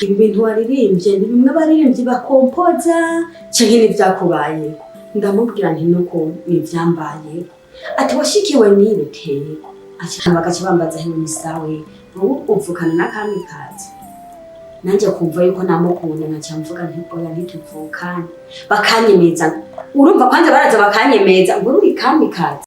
Ibi bintu waririmbye ni bimwe abaririmbyi bakompoza canke n'ivyakubayeko? Ndamubwira nti nuko nivyambayeko. Ati washikiwe n'ibi teko? Bagaca bambaza: hewe misawe, wowe uvukana na Kamikazi? Nanje kumva yuko namukunda, nkaca mvuga nti oya, ntituvukana. Bakanyemeza. Urumva, kwanza baraza bakanyemeza ngo uri Kamikazi.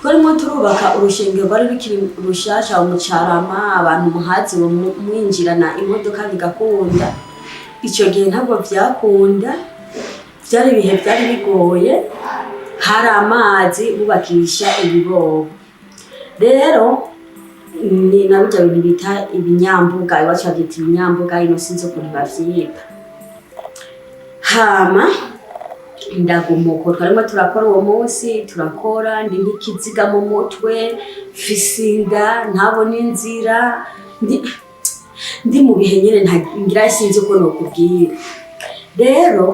Twarimo turubaka urushengero rwari rukiri rushasha mu Carama. Abantu muhazi mwinjirana imodoka bigakunda. Ico gihe ntabwo vyakunda, vyari ibihe vyari bigoye, hari amazi, bubakisha ibibobo. Rero ni na bijya bintu bita ibinyambuga, iwacu bavyita ibinyambuga, ino sinzi ukuntu bavyita. Hama ndagumuko, twarimo turakora uwo munsi, turakora ndi nk'ikiziga mu mutwe, mfise inda, ntabona inzira, ndi mu bihe nyene ngira sinzi uko nokubwira. Rero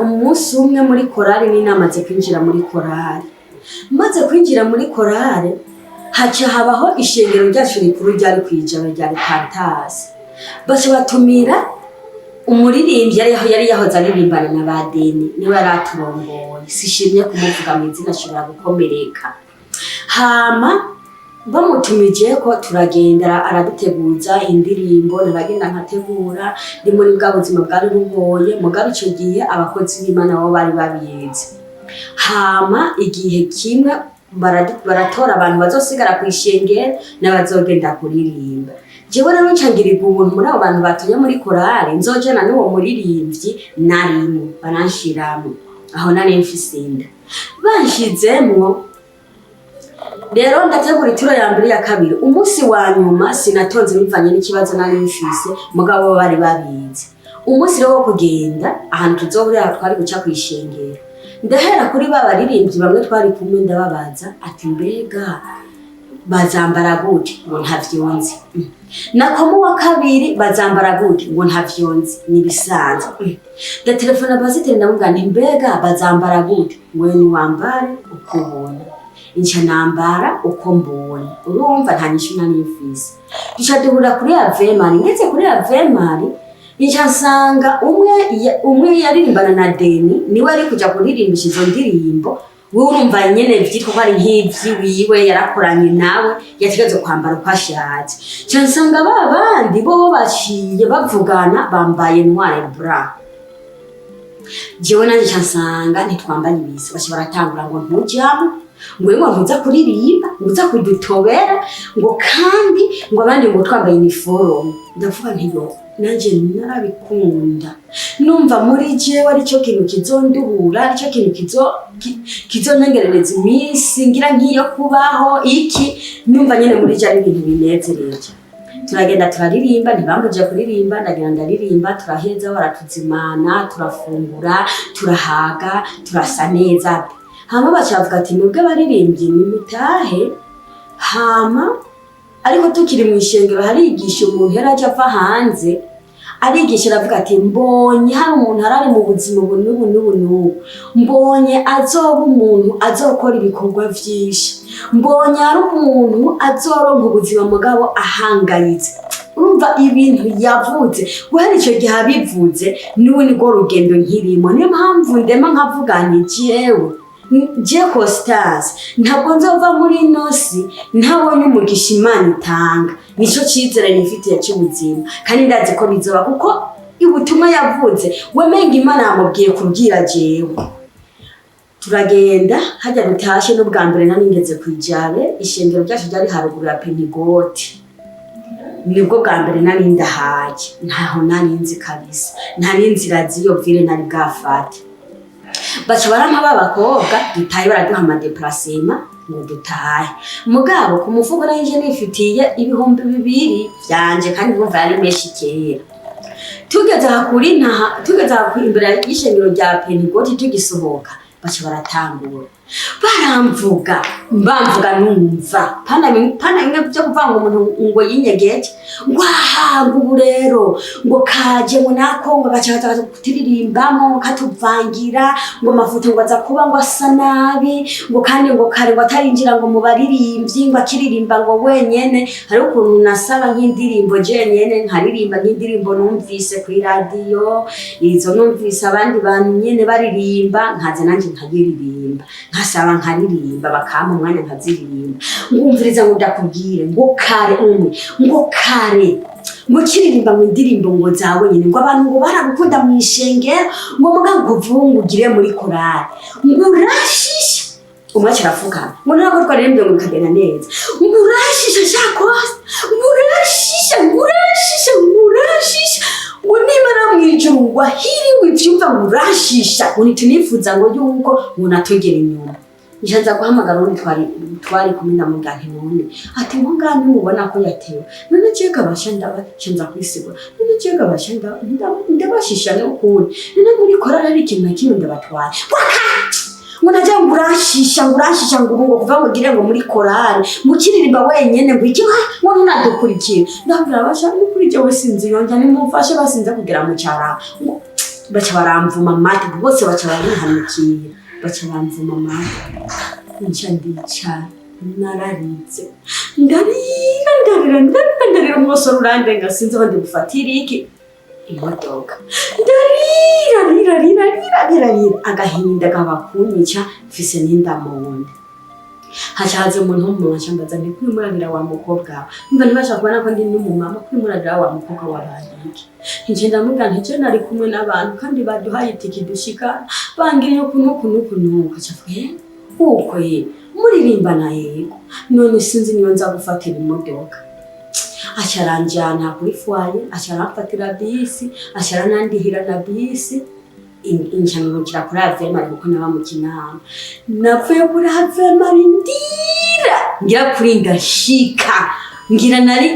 umunsi umwe muri korali, ni namaze kwinjira muri korali, maze kwinjira muri korali, haca habaho ishengero ryacu rikuru ryari kwijabo, ryari Kantasi. Baca batumira umuririmbyi yari yahoze aririmbana na ba Deni, niwe yari aturongoye. Sishimye kumuvuga mu izina, ashobora gukomereka. Hama bamutumije ko turagenda, araduteguza indirimbo, naragenda nkategura. Ndi muri bwa buzima bwari bugoye, mugabo ico gihe abakozi b'Imana bo bari babizi. Hama igihe kimwe baratora abantu bazosigara kw'ishengero n'abazogenda kuririmba. Jewe rero nca ngirirwa ubuntu muri abo bantu batuye muri korali, nzojana n'uwo muririmbyi narimo, baranshiramwo. Aho nari mfise inda, banshizemwo. Rero ndategura ituro ya mbere, ya kabiri. Umunsi wa nyuma sinatonze bivanye n'ikibazo nari mfise, mugabo bo bari babizi. Umunsi rero wo kugenda ahantu tuzohurira, twari guca kw'ishengero, ndahera kuri ba baririmbyi bamwe twari kumwe, ndababaza ati: mbega bazambara gute? Ngo ntavyonzi. Nakomo wa kabiri: bazambara gute? Ngo ntavyonzi, nibisanzwe. Ndatelefona pasiteri, ndamubwira nti: mbega bazambara gute? Ngo niwambare uko ubona. Nca nambara uko mbonye. Urumva nta nyishu nari mfise. Duca duhurira kuri Avemari. Ngeze kuri Avemari, nca nsanga umwe yaririmbana na Deni niwe ari kuja kuririmbisha izo ndirimbo. We urumva nyene vyitwa ko ari nk'ivyiwiwe, yarakoranye nawe, yategetswe kwambara uko ashatse. Nca nsanga ba bandi bo baciye bavugana bambaye noir blanc, jewe nanje nca nsanga ntitwambaye ibisa. Baca baratangura ngo ntujamwo, ngo ntuza kuririmba, ngo uza kudutobera, ngo kandi ngo abandi ngo twambaye uniforme. Ndavuga nti yo, nanje narabikunda, numva muri jewe aricyo kintu kizonduhura, aricyo kintu kizonongerereza iminsi ngira nk'iyo kubaho iki. Numva nyene muri je ari ibintu binezereje. Turagenda turaririmba, ntibambuje kuririmba, ndagenda ndaririmba, turaheza, baratuzimana, turafungura, turahaga, turasa neza. Hama baca bavuga ati: mwebwe abaririmbyi nimutahe. Hama ariko tukiri mu ishengero, harigisha umuntu yari aje ava hanze, arigisha aravuga ati: mbonye hari umuntu arari mu buzima ubu n'ubu n'ubu n'ubu, mbonye azoba umuntu azokora ibikorwa vyinshi, mbonye ari umuntu azoronka ubuzima mugabo ahangayitse. Urumva ibintu yavuze guhera ico gihe abivuze, n'ubu nirwo rugendo nkirimo. Niyo mpamvu ndema nkavuga nti jewe je Constance ntabwo nzova muri ino si ntabonye umugisha Imana itanga. Nico cizere nifitiye cy'ubuzima, kandi ndazi ko bizoba, kuko ubutumwa yavuze wemenga Imana yamubwiye kubwira jewe. Turagenda hajya dutashe. N'ubwa mbere nari ngeze kw'ijabe, ishengero ryacu ryari haruguru ya Penigoti. Nibwo bwa mbere nari ndahaye, ntaho nari nzi kabisa, nta n'inzira z'iyo ville nari bwafate. Baca barampa ba bakobwa dutahe, baraduha ama déplacement ngo dutahe. Mugabo ku mufuko nanje nifitiye 2000 vyanje, kandi urumva yari menshi kera. Tugeze aha kuri ntaha, tugeze aha imbere y'ishengero rya Penigoti, tugisohoka baca baratangura. Baramvuga, bamvuga numva pana pana bimwe byo kuvuga ngo umuntu ngo yinyegeje, ngo aha, ngo ubu rero ngo kaje, ngo nako ngo gaca kaza kuturirimbamo katuvangira, ngo amafoto ngo aza kuba ngo asa nabi, ngo kandi ngo kare ngo atarinjira ngo mu baririmbyi, ngo akiririmba ngo wenyene. Hariho ukuntu nasaba nk'indirimbo jenyene, nkaririmba nk'indirimbo numvise kuri radiyo, izo numvise abandi bantu nyene baririmba, nkaza nanje nkayiririmba, nkasaba nkaririmba, bakampa umwanya nkaziririmba. Ngumviriza, ngo ndakubwire, ngo kare umwe, ngo kare ngo ukiririmba ngo indirimbo ngo zawe nyene, ngo abantu ngo baragukunda mu ishengero, ngo muga ngo uvungugire muri korali ngo urashisha. Umwe arafukama ngo ntabwo twaririmbye ngo bikagenda neza, ngo urashisha shakosa, ngo urashisha, ngo urashisha, ngo urashisha, ngo nimara mu ijuru ngo ahiriwe ivyumva, ngo urashisha, ngo ntitunifuza ngo yuko ngo natugera inyuma. Njanza guhamagara uwundi twari kumwe, ndamubwira nti none, ati ngo ngaha ntimubona ko yatewe? None jega basha ndabashinza kwisigura, none jega basha ndabashisha n'ukuri, none muri korali hari ikintu na kimwe ndabatwara waka, ngo najya ngo urashisha, ngo urashisha, ngo ubu ngo kuva ngo ugire ngo muri korali ngo ukiririmba wenyene, ngo iki, ngo ntunadukurikire. Ndabwira basha n'ukuri jewe sinzi yonja, nimumfashe basinze kugera mu cyara. Ngo baca baramvuma amate bose, baca barihanukira, baca bamvuma amate. Nca ndicara, nararitse, ndarira, ndarira, ndarira, ndarira, umusoro urandenga, sinzi aho ndigufatira iki imodoka. Ndarira, rira, rira, rira, rira, rira, agahinda kaba kunyica, mfise n'inda mu nda. Haca haza umuntu w'umumama, acambaza nti kuri murarira wa mukobwa we? Mva ntibasha kubona ko ndi n'umumama. Kuri murarira wa mukobwa wabaye iki? Nje ndamubwira nti je nari kumwe n'abantu kandi baduhaye itike dushika, bangiriye uku n'uku n'uku n'uku. Aca avuga: "Eh, uko ye muririmbana?" Yego. None sinzi niyo nza gufatira imodoka. Aca aranjana kuri foyer, aca aramfatira bisi, aca aranandihira na bisi, incanurukira kuri Avemari kuko naba mu Kinama. Navuye kuri Avemari ndira, ngira kuri ndashika, ngira nari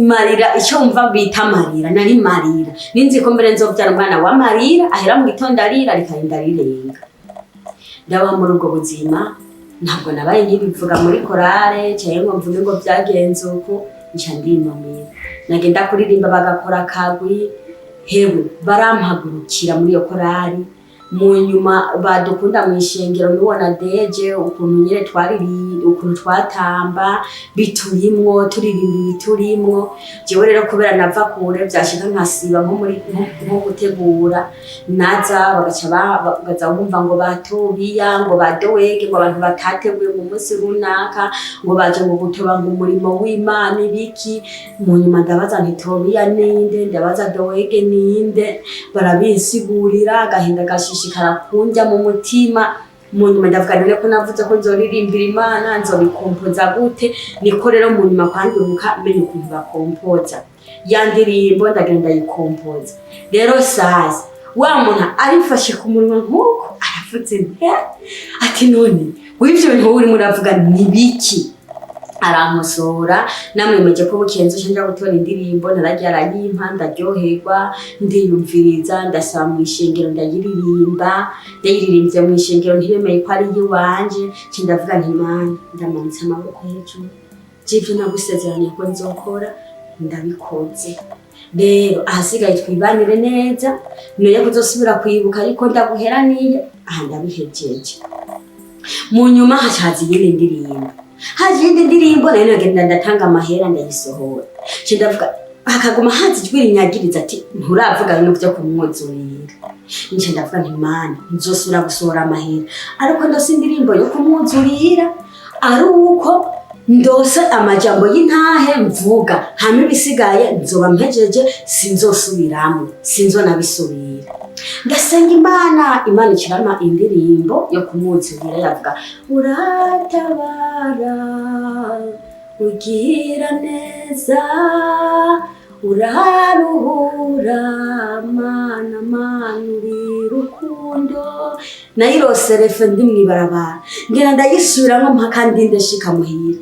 marira, icyo wumva bita marira, nari marira. Ninzi ko mbere nzovyara umwana wa marira, ahera mu gitondo arira, rikarinda rirenga. Ndabaho muri ubwo buzima, ntabwo nabaye nkibivuga muri korale cyangwa ngo mvuge ngo byagenze uku. Nca ndinumira, nagenda kuririmba bagakora akagwi, hewe barampagurukira muri iyo korali. Mu nyuma badukunda mu ishengero, n'uwo na deje ukuntu nyine twariri, ukuntu twatamba biturimwo, turirimba ibiturimwo. Jewe rero kubera nava kure, vyashika nkasiba nko muri nko gutegura, naza bagaca bagaza bumva ngo batobiya, ngo badowege, ngo abantu batateguye mu munsi runaka, ngo baje ngo gutoba ngo umurimo w'Imana ibiki. Mu nyuma ndabaza nti Tobiya ninde? Ndabaza Dowege ninde? Barabinsigurira, agahinda gashishikara kunjya mu mutima. Mu nyuma ndavuga none ko navuze ko nzoririmbira Imana, nzobikompoza gute? Niko rero mu nyuma kwanduruka menya ukuntu bakompoza ya ndirimbo, ndagenda ndayikompoza. Rero sasa wa muntu arifashe ku munwa nk'uko aravuze nte, ati none w'ivyo bintu wowe urimo uravuga ni biki? Arankosora, namwemeje ko bukenze nja gutora indirimbo. Naragiye arayimpa, ndaryoherwa, ndiyumviriza, ndasaba mu ishengero, ndayiririmba. Ndayiririmbye mu ishengero, ntibemeye ko ari iyiwanje. Nca ndavuga nti Mana, ndamanitse amaboko hejuru, jivyo nagusezeraniye ko nzokora ndabikoze, rero ahasigaye twibanire neza, noye kuzosubira kwibuka ariko ndaguheraniye aha, ndabihejeje. Mu nyuma hacaza iyindi ndirimbo, haje iyindi ndirimbo rero, nagenda ndatanga amahera ndayisohora. Nca ndavuga, hakaguma haza ijwi rinyagiriza ati nturavuga bino byo kumwuzurira. Nca ndavuga nti Mana, nzosubira gusohora amahera ariko ndose indirimbo yo kumwuzurira, ari uko ndose amajambo y'intahe mvuga, hama ibisigaye nzoba mpejeje, sinzosubiramo, sinzonabisubira. Ndasenga Imana, Imana ikirama indirimbo yo kumwuzurira, yavuga: uratabara, ugira neza, uraruhura, Mana, Mana uri rukundo. Nayirose refrain ndi mw'ibarabara, ngenda ndayisubiramwo mpaka ndinde shika muhira,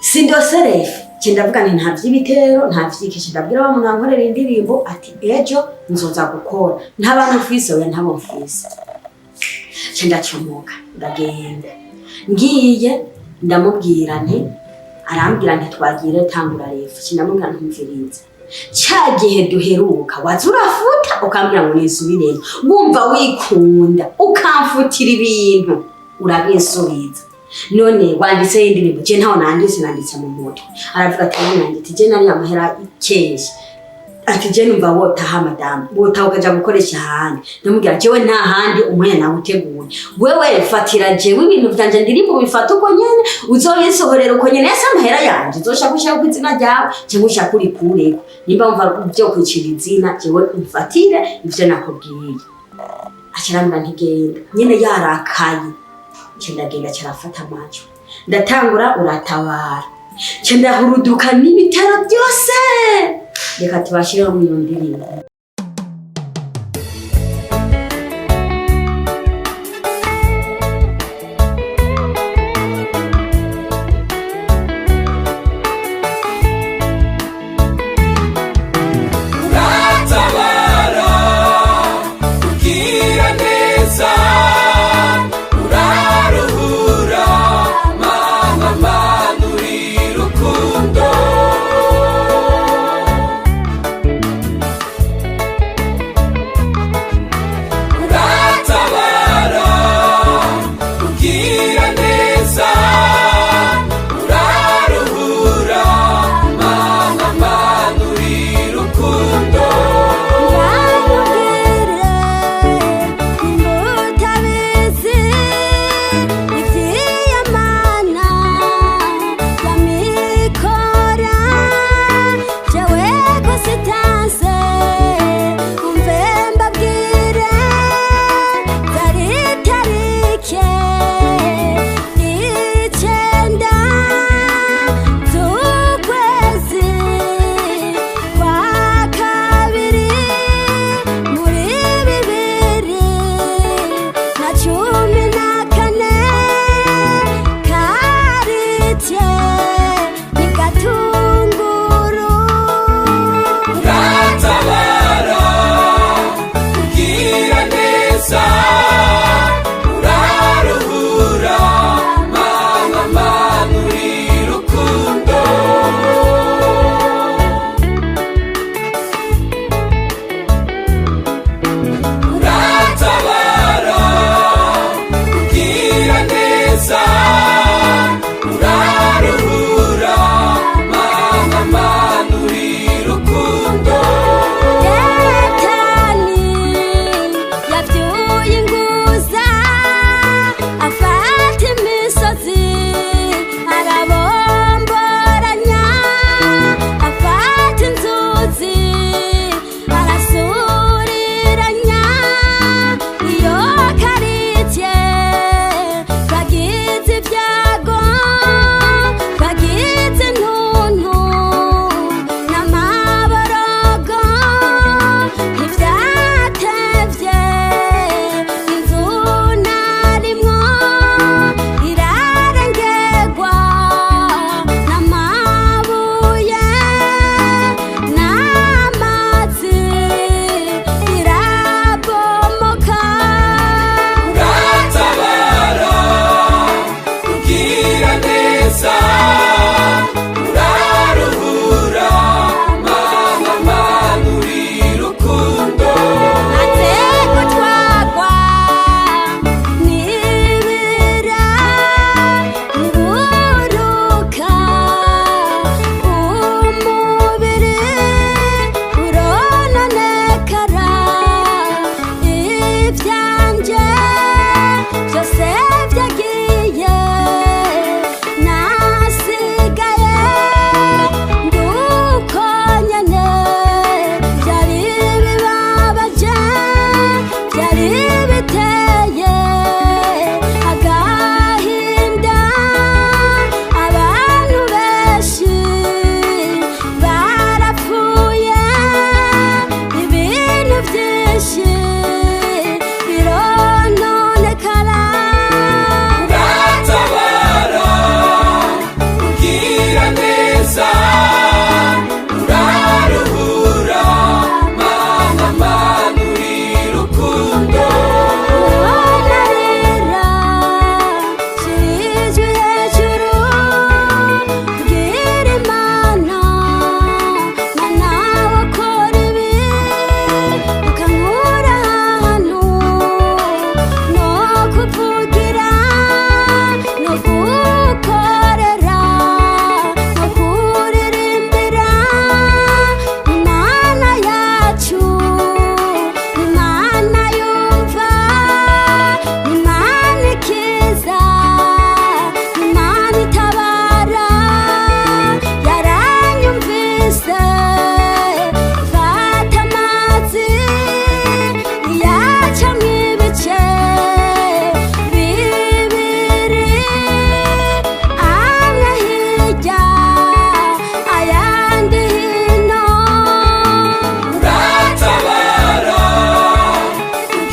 sindose refrain. Nce ndavuga nti nta vy'ibitero, nta vy'iki. Nce ndabwira wa muntu ankorera indirimbo ati ejo nzoza gukora, nta bantu mfise. Oya, ntabo mfise. Nca ndacomoka, ndagenda. Ngiye ndamubwira nti, arambwira nti twagire, tangura refu. Nca ndamubwira ntumviriza, ca gihe duheruka waza urafuta ukambwira ngo nisubiremo, wumva wikunda ukamfutira ibintu urabinsubiza. None wanditse indirimbo, je ntaho nanditse, nanditse mu mutwe. Aravuga ati none nanditse je nari amahera ikesha. Ati je numva wotaha madamu, wotaha ukaja gukoresha ahandi. Ndamubwira jewe nta handi, umwanya nawe uteguye. Wewe fatira jewe ibintu vyanje, ndirimbo bifata uko nyene, uzoyisohorera uko nyene. Ese amahera yanje uzoshaka ushaka izina ryawe cyangwa ushaka urikureko? Nimba wumva vyo kwicira izina, jewe umfatire ivyo nakubwiye. Acarambwira ntigenda nyene, yarakaye. Nca ndagenda, carafata amajwi, ndatangura uratabara, nca ndahuruduka n'ibitaro byose. Reka tubashireho mu iyo ndirimbo. Uratabara, ugira neza, uraruhura, mana, mana, uri rukundo.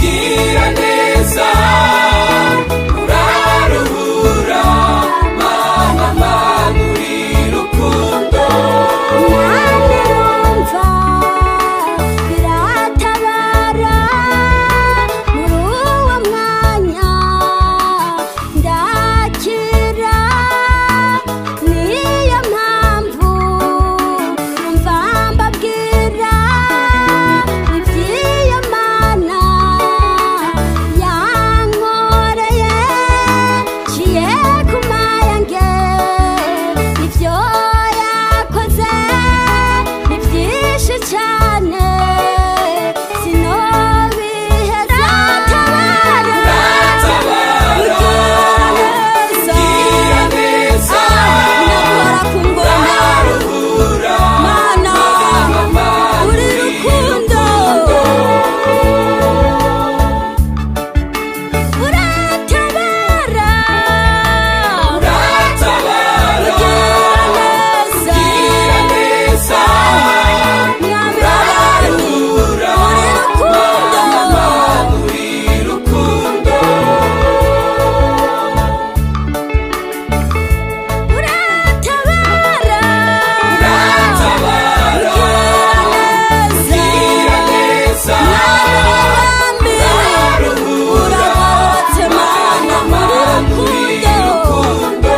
Ugira neza, uraruhura, mana, mana uri rukundo. Mwami, wumva biratabara muri uwo mwanya ndakira. Niyo mpamvu numva mbabwira iby'iyo mana yankoreye. Ciye ku mayange, ibyo yakoze ni byinshi cyane, sinobiheza. Tabara. Uratabara. Ugira neza. Ugira neza. Nagora ku ngoma. Uraruhura. Mana. Mana, mana uri uri rukundo. Uratabara. Uratabara. Ugira neza. Ugira neza. Mwami w'abami, Uraruhura. uri rukundo. Mana, mana uri rukundo. Uratabara. Uratabara. Ugira Ugira neza. neza. Mwami w'abami, Uraruhura. uragororotse Mana, Mana, uri uri rukundo. rukundo.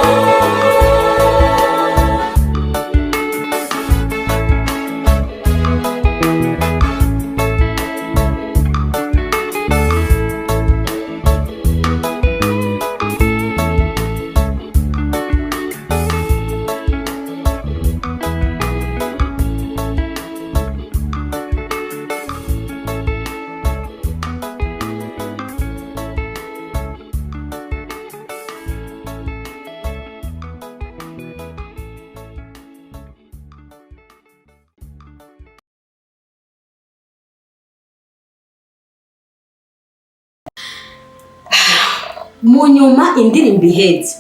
Mu nyuma indirimbo ihetse,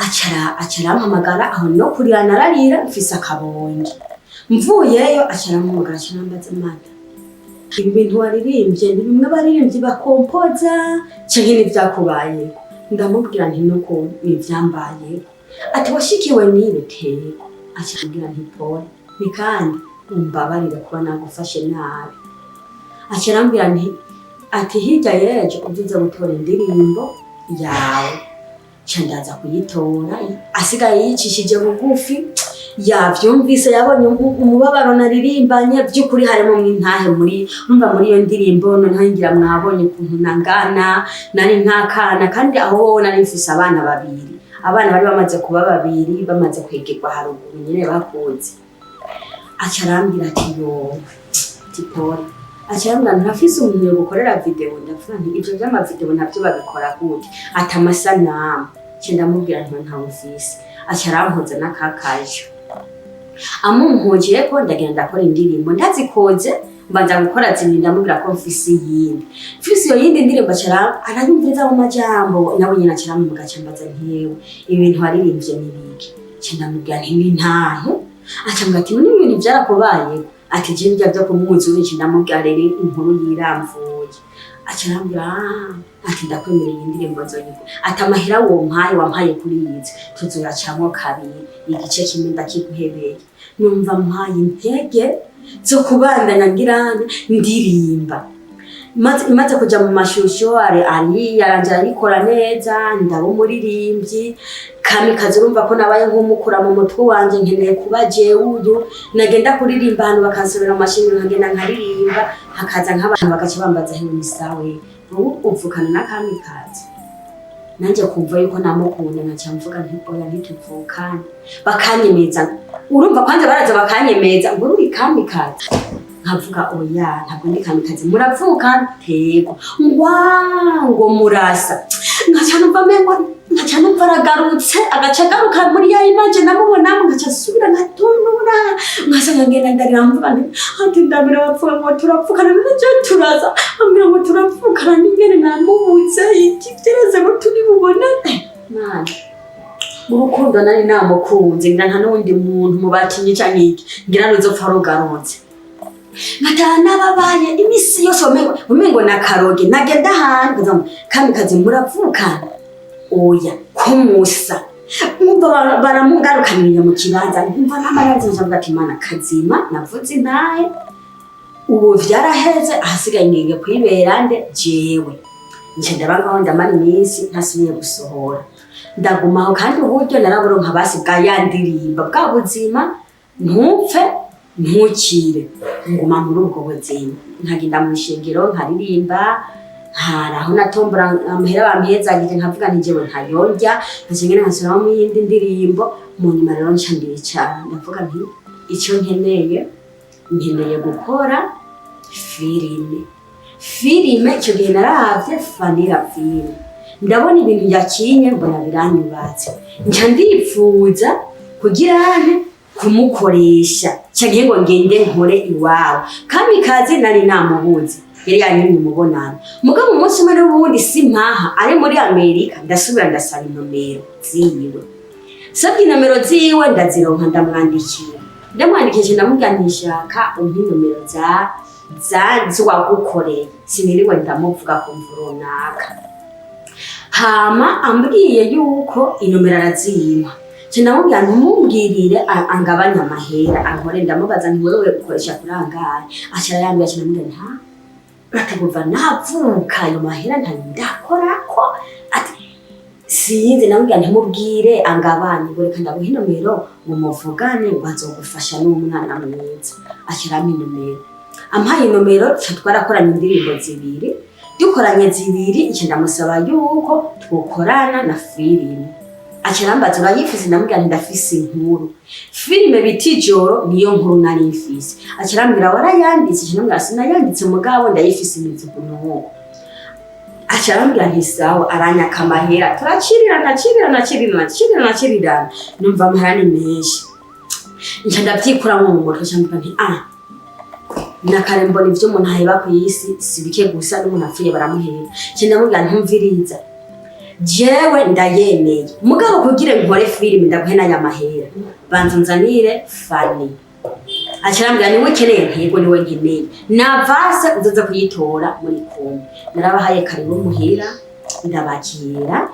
acara arampamagara. Aho no kurira nararira mfise akabonge. Mvuyeyo aca arampamagara, acarambaza: "Mata, ibi bintu waririmbye ni bimwe baririmbyi bakompoza canke n'ivyakubayeko?" Ndamubwira nti: "Nuko nivyambayeko." Ati: "Washikiwe n'ibi?" "Tego." Aca ambwira nti: "Pole, ni kandi umbabarire kuba nagufashe nabi." Aca arambwira nti, ati: "Hirya y'ejo uzuza gutora indirimbo yawe." Nca ndaza kuyitora. Asigaye yicishije bugufi, yavyumvise, yabonye umubabaro naririmbanye. By'ukuri harimo mwintahe muri, urumva, muri iyo ndirimbo. Noneho ngira mwabonye ukuntu nangana, nari nk'akana, kandi aho wowe nari mfise abana babiri. Abana bari bamaze kuba babiri, bamaze kwegerwa haruguru nyene bakuze. Aca arambwira ati: "Yowe," ati: "Pole." Aca arambwira: "Ntafise umuntu yo gukorera video?" Ndavuga nti: "Ivyo vy'amavideo navyo babikora gute?" Ati: "Amasanamu." Nca ndamubwira nti: "Ntawe mfise." Aca arampoza n'akakajo, amumpujeko ndagenda ndakora indirimbo. Ndazikoze, mbanza gukora zibiri, ndamubwira ko mfise iyindi, mfise iyo yindi ndirimbo. Aca arayumviriza mu majambo, nawe nyene aca arampamagara, aca ambaza: "Ntiyewe, ibi bintu waririmbye ni biki?" Nca ndamubwira nti: "Ni ntahe." Aca ambwira ati: "None ibi bintu vyarakubayeko?" Ati: "Je birya vyo kumwuzura." Nca ndamubwira rero inkuru yiramvuye. Aca arambwira: "Ah," ati: "Ndakwemereye, iyi ndirimbo nzoyigura." Ati: "Amahera wompaye, wampaye kuri izi, tuzoyacamwo kabiri, igice kimwe ndakiguhebeye." Numva mpaye intege zo kubandanya ngirane ndirimba. Maze kuja mu mashusho, ari ari aranje arayikora neza, ndaba umuririmbyi Kamikazi. Urumva ko nabaye nk'umukura mu mutwe wanje, nkeneye kuba jewe uyu. Nagenda kuririmba ahantu bakansubira mu mashini, nkagenda nkaririmba, hakaza nk'abantu bagaca bambaza: "Hewe, ni sawe, wowe uvukana na Kamikazi?" Nanjye kumva yuko namukunda, nkaca mvuga nti: "Oya, ntituvukane." Bakanyemeza. Urumva, kwanza baraza bakanyemeza ngo: "Uri Kamikazi?" Nkavuga: "Oya, ntabwo ndi Kamikazi." "Muravuka?" "Tego." Ngwa ngo murasa, nkaca numva mengo, nkaca numva aragarutse, agaca agaruka muri ya image namubonamo, nkaca nsubira nkatunura, nkasanga ngenda ndarira, mvuga nti ati ndabira bapfuka ngo turapfukana, none je turaza ambwira ngo turapfukana, n'ingene namubuze, iki vyereze ngo turi bubonane. Mana, urukundo nari namukunze, ngira nta n'uwundi muntu mu bakinyi canke iki, ngira ruzopfa rugarutse. Nkataha nababaye imisi yose, umengo na karoge. Nagenda ahantu nkaza ngo, "Kamikazi muravukana?" "Oya." "Ko musa?" Nkumva baramungarukanira mu kibanza, nkumva n'amarazi. Nkavuga ati: "Imana kazima navuze intahe, ubu vyaraheze, ahasigaye ngiye kwibera nde jewe?" Nje ndabangaho, ndamara iminsi ntasubiye gusohora, ndagumaho. Kandi uburyo naraburonka basi bwa ya ndirimba, bwa buzima ntupfe ntukire, nguma muri ubwo buzima, nkagenda mu ishengero nkaririmba, hari aho natombora amahera bampezagije, nkavuga nti jewe ntayondya, nkaca ngenda nkasubiramo iyindi ndirimbo. Mu nyuma rero nca ndicara, ndavuga nti icyo nkeneye, nkeneye gukora filime. Filime icyo gihe naravye Fanny Lavine, ndabona ibintu yakinye, mbona biranyubatse, nca ndipfuza kugira nte kumukoresha canke ngo ngende nkore iwabo. Kamikazi nari namubuze, yari yanyimye umubonano. Mugabo umunsi umwe n'ubundi simpaha ari muri Amerika, ndasubira ndasaba inomero ziwe. Sabye inomero ziwe, ndazironka, ndamwandikira. Ndamwandikije, ndamubwira nti nshaka umpe inomero za z'uwagukoreye, siniriwe ndamuvuga ku mvu runaka. Hama ambwiye yuko inomero arazimpa, nca ndamubwira ntumubwirire angabanye amahera ankore. Ndamubaza nti wewe ukoresha kuri angahe? Aca arayambwira. Aca ndamubwira nti ha ati kuva navuka ayo mahera ntayo ndakorako. Ati sinzi. Ndamubwira ntimubwire angabanye, ngo reka ndaguhe inomero ngo muvugane, ngo azogufasha n'umwana mwiza. Aca arampa inomero. Ampaye inomero, tuca twarakoranye indirimbo zibiri. Dukoranye zibiri, nca ndamusaba yuko twokorana na filime. Aca arambaza: "Urayifise?" Ndamubwira nti ndafise inkuru, filime bita Ijoro, niyo nkuru nari mfise. Aca arambwira: "Warayanditse?" Aca ndamubwira: "Sinayanditse, mugabo ndayifise, imeze uku n'uku." Aca arambwira nti sawa. Aranyaka amahera, turacirirana, cirirana, cirirana, cirirana, cirirana, numva amahera ni menshi, nca ndavyikuramwo mu mutwe. Nca mvuga nti ah, nakare mbona ivyo umuntu aheba ku isi si bike gusa, n'umuntu apfuye baramuheba. Nca ndamubwira: "Ntumviriza, jewe ndayemeye, mugabo kugira nkore filime ndaguhe n'aya mahera, banza unzanire Fani." Aca arambwira: "Niwe ukeneye?" "Ntego, niwe nkeneye, navase uzoza kuyitora muri kumwe." Narabahaye karibu muhira, ndabakira,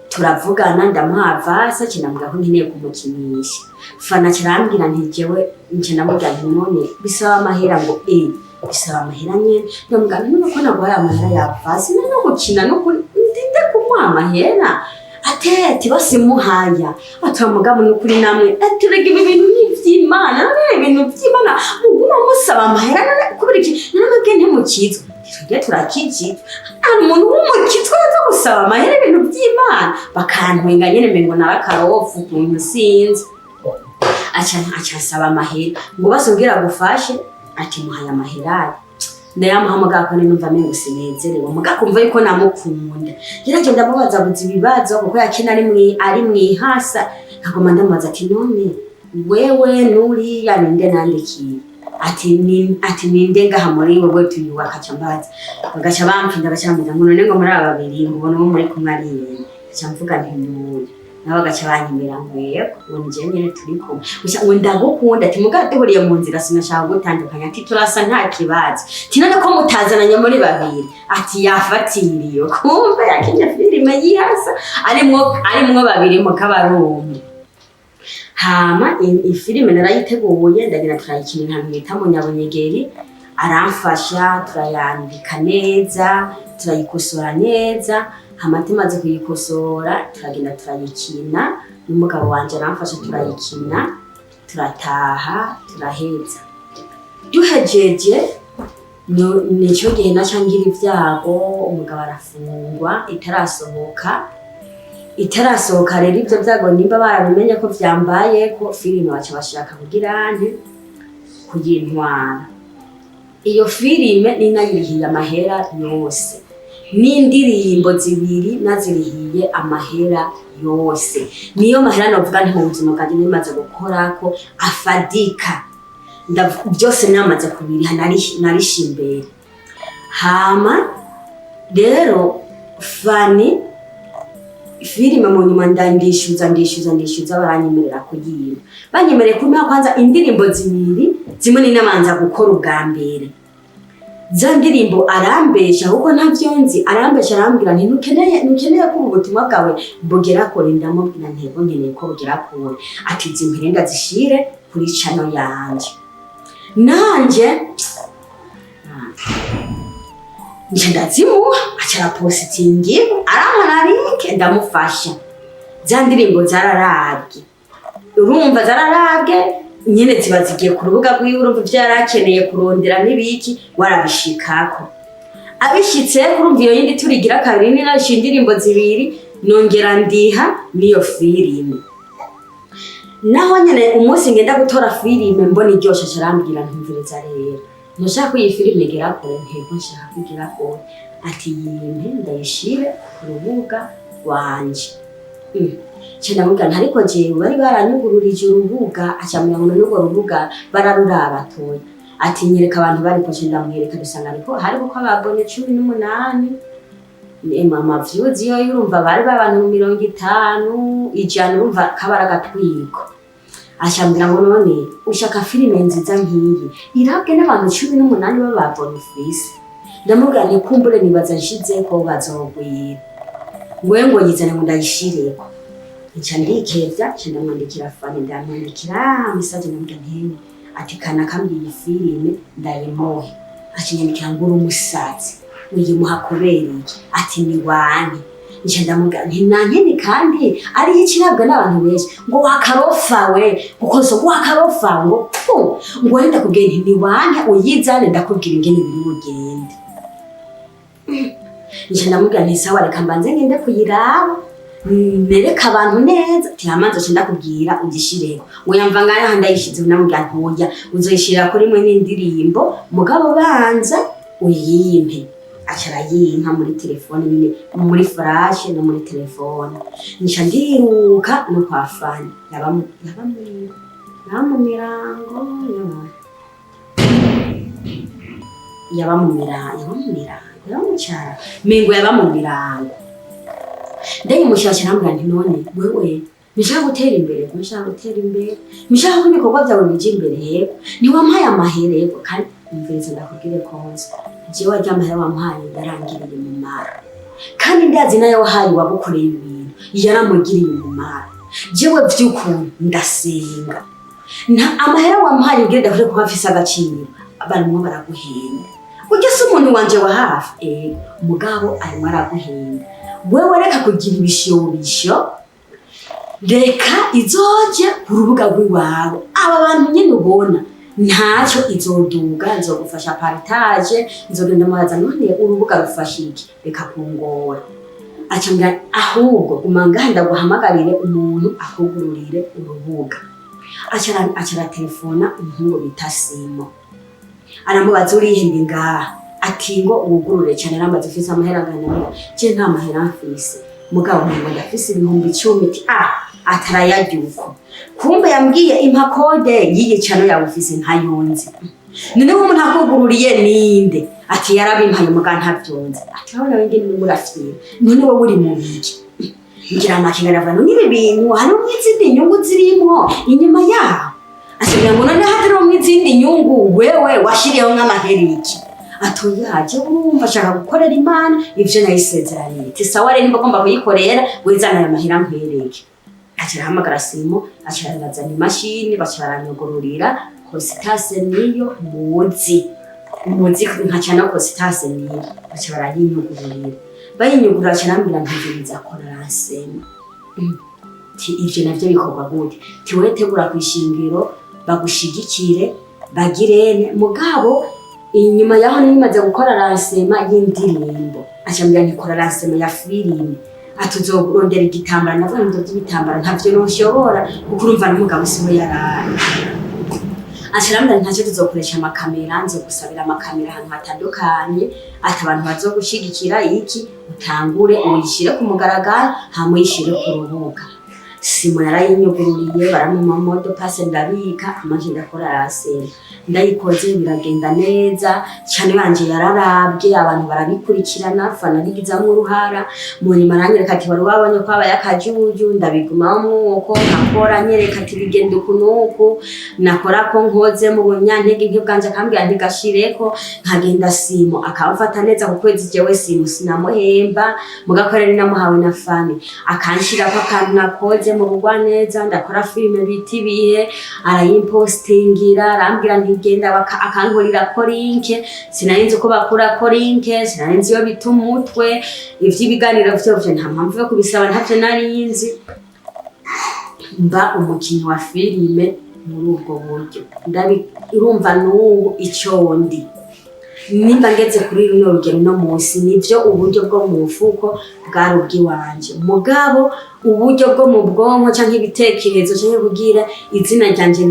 turavugana, ndamuha avance. Aca ndamubwira ko nkeneye kumukinisha Fana. Aca arambwira nti jewe, nca ndamubwira nti none bisaba amahera? Ngo eh, bisaba amahera nyene. Ndamubwira nti none ko naguhaye amahera ya avance no gukina no kuri ndinde kumuha amahera? Atete basimuhaya ati mugabo nukuri namwe aturega ibi bintu ni ivy'Imana, none ibintu vy'Imana muguma musaba amahera, none kubera iki? None mwebwe ntimukizwa? Twebwe turakijijwe. Hari umuntu w'umukizwa aza gusaba amahera ibintu vy'Imana? Bakantwenga nyene, mengo narakarofu ukuntu, sinzi. Aca asaba amahera ngo basubwira agufashe. Ati muhaye amahera, ndayamuha, mugabo ko numva mengo sinezerewe, mugabo kumva yuko namukunda. Yaragenda amubaza buza ibibazo, kuko yakina ari mwihasa. Nkaguma ndamubaza ati none wewe nuriya ninde nandikiye? Ati ninde ngaha muri wewe tuyubaka? Aca mbaza, bagaca bampinda, bagaca bambaza ngo none ngo muri aba babiri ngo ubona uwo muri kumwe ari yene? Aca mvuga nti nuyu. Nabo bagaca banyemera ngo yego, ngo ni jewe nyene turi kumwe gusa, ngo ndagukunda. Ati mugabo duhuriye mu nzira sinashaka gutandukanya. Ati turasa nta kibazo. Ati none ko mutazananye muri babiri? Ati yafatiriye, kumbe yakinye filime yihasa arimwo babiri mukabarumwe. Hama ifilime narayiteguye, ndagira turayikina ahantu bita mu Nyabunyegeri. Aramfasha, turayandika neza, turayikosora neza. Hama tumaze kuyikosora, turagenda turayikina n'umugabo wanje, aramfasha turayikina, turataha, turaheza. Duhejeje, nico gihe naca ngira ibyago, umugabo arafungwa itarasohoka. Itarasohoka rero, ivyo vyago nimba barabimenye ko vyambaye ko filime, baca bashaka kugira nte kuyintwara. Iyo filime ninayirihiye amahera yose, n'indirimbo zibiri nazirihiye amahera yose. Niyo mahera novuga nti mu buzima bwanjye nimaze gukorako afadika. Byose namaze kubiriha, narishe imbere. Hama rero Fani Filime mu nyuma ndandishyuza, ndishyuza, ndishyuza, baranyemerera kuyimpa. Banyemereye kumpa kwanza indirimbo zibiri, zimwe ni nabanza gukora ubwa mbere. Za ndirimbo arambesha, kuko ntavyo nzi, arambesha, arambwira nti ntukeneye ko ubu butumwa bwawe bugera kure. Ndamubwira ntego nkeneye ko bugera kure. Ati zimpere ndazishire kuri channel yanje. Nanje nje ndazimuha, aca arapositingira, arampa na link, ndamufasha. Za ndirimbo zararabwe, urumva zararabwe nyene, ziba zigiye ku rubuga rwiwe. Urumva ivyo yari akeneye kurondera n'ibiki warabishikako, abishitse. Urumva iyo yindi turigira kabiri, ni nashe indirimbo zibiri, nongera ndiha n'iyo filime. Naho nyene umunsi ngenda gutora filime, mbona iryoshe, aca arambwira: "Ntumviriza rero, ntushaka ko iyi filime igera kure?" Ntego nshaka ko igera kure. Ati: "Yimpe ndayishire ku rubuga rwanje." Nca ndamubwira nti: "Ariko jewe bari baranyugururije urubuga." Aca ambwira ngo: "None urwo rubuga bararuraba?" Toya. Ati: "Nyereka abantu bariko." Nca ndamwereka, dusanga ariko hariko ko ababone 18. Ama views yo yurumva bari babantu 50, 100, urumva kabara agatwiko. Acambwira ngo: "None ushaka filime nziza nk'iyi irabwe n'abantu 18 b'ababona ufise?" Ndamubwira nti: "Kumbure nibaza nshizeko bazogwira." Ngwe ngo yizane ngo ndayishireko. Nca ndikevya, nca ndamwandikira Fani, ndamwandikira message, ndamubwira nti: "Ati kana kambwiye iyi filime ndayimuhe." Acinyandikira ngo: "Uri umusazi, uyimuha kubera iki?" Ati: "Ni wanke." Nca ndamubwira nti: "Nankeni kandi ariyo ikirabwa n'abantu benshi." Ngo: "Wakarofa we," kuko so wakarofa, ngo pu, ngo wenda ndakubwiye nti: "Ni wanke, uyizane ndakubwira ingene biri bugende." Nca ndamubwira nti: "Sawa, reka mbanze ngende kuyiraba, nereka abantu neza." Ati: "Hamanza nca ndakubwira ugishireko." Ngo yamva ngaho ndayishize. Ndamubwira ntoya uzoyishira kuri mwe n'indirimbo, mugabo banza uyimpe. Aca arayimpa muri telefone nyine, muri flash no muri telefone. Nca ndiruka no kwa Fani, yaba mu mirango, yaba mu mirango, yaba mu mirango, yaba mu cyaro, mengo yaba mu mirango. Ndayimushasha, arambwira nti: "None wewe ntushaka gutera imbere? Ntushaka gutera imbere? Ntushaka ko ibikorwa byawe bija imbere?" Yego. "Ntiwampaye amahera?" Yego. "Kandi umviriza ndakubwire konza, jewe arya amahera wampaye yarangiriye umumaro, kandi ndazi nayo wahaye uwagukoreye ibintu yaramugiriye umumaro. Jewe vy'ukuri ndasenga, nta amahera wampaye ubwire ndakure kuba afise agaciro. Barimwo baraguhenda. Ujya si umuntu wanje wa hafi, ego, mugabo arimo araguhenda. Wewe reka kugira ibishobisho, reka izoje ku rubuga rw'iwawe. Aba bantu nyine ubona ntacyo izoduga, nzogufasha partage, nzogenda mubaza. None urubuga rufasha iki? Reka kungora." Aca ambwira: "Ahubwo guma ngaha ndaguhamagarire umuntu akugururire urubuga." Aca aratelefona umuhungu bita Simo, aramubaza: "Urihe?" "Ndi ngaha." Ati: "Ngo wugurure cyane." Arambaza: "Ufise amahera angana?" "Je nta mahera mfise, mugabo ntabwo ndafise 10,000." Ati: "Ah, atarayarya uko." Kumbe yambwiye: "Impa code y'iyi channel yawe ufise." Ntayonzi. "None umuntu akugururiye ninde?" Ati: "Yarabimpaye, muga ntavyonzi." Ati: "Urabona wenge ni murafyira, none wowe uri mu biki?" Ngira amakenga, ndavuga: "None ibi bintu harimo izindi nyungu zirimwo inyuma yaho?" Asigira ngo: "None harimwo izindi nyungu, wewe washiriyeho nk'amahera iki?" Atoyaje urumva ashaka gukorera Imana ivyo nayisezeraniye. Ati: "Sawa rero, nimba ugomba kuyikorera, wizana ayo mahera nkwereke." Aca arahamagara Simo, aca arazana imashini, baca baranyugururira. Kositase niyo muzi, muzi nkaca no Kositase niyo, baca barayinyugururira. Bayinyugurura, aca arambwira: "Ntegereza kora lancement." Ti: "Ivyo navyo bikorwa gute?" Ti: "Wewe tegura kwishingiro bagushigikire bagirene." Mugabo inyuma yaho nimaze gukora lancement y'indirimbo, acambwira nti: "Kora lancement ya filime." Ati: "Uzorondera igitambara." Ndavuga ngo: "By'ibitambara ntavyo noshobora, kuko urumva n'umugabo siwe yaraye." Aca arambwira: "Ntacyo, tuzokoresha amakamera, nzogusabira amakamera ahantu hatandukanye." Ati: "Abantu bazogushigikira iki, utangure uyishire ku mugaragaro, hama uyishire ku rubuga." Simo yarayinyugururiye, barampa mot de passe, ndabika amanje, ndakora rasena, ndayikoze biragenda neza cyane. Yanje yararabwe, abantu barabikurikirana, Fana bigizamwo uruhara. Mu nyuma aranyereka ati: "Wari wabonye ko habaye akajuju." Ndabigumaho mwuko nkakora, nyereka ati: "Bigenda uku n'uku." Nakora ko nkoze mu bunyantege nke bwanje, akambwira ntigashireko, nkagenda. Simo akamfata neza. Ku kwezi jewe Simo sinamuhemba, mugakora ni namuhawe na Fani, akanshirako akantu nakoze mu bugwa neza. Ndakora filime bita Ibihe, arayimpostingira, arambwira ntigenda, akankurira ko link. Sinari nzi uko bakura ko link, sinari nzi iyo bita umutwe, ivy'ibiganiro vyovyo nta mpamvu yo kubisaba, ntavyo nari nzi. Mba umukinyi wa filime muri ubwo buryo. Urumva n'ubu ico ndi, nimba ngeze kuri runo rugero uno munsi, nivyo, uburyo bwo mu mufuko bwari ubw'iwanje, mugabo uburyo bwo mu bwonko canke ibitekerezo canke kugira izina ryanje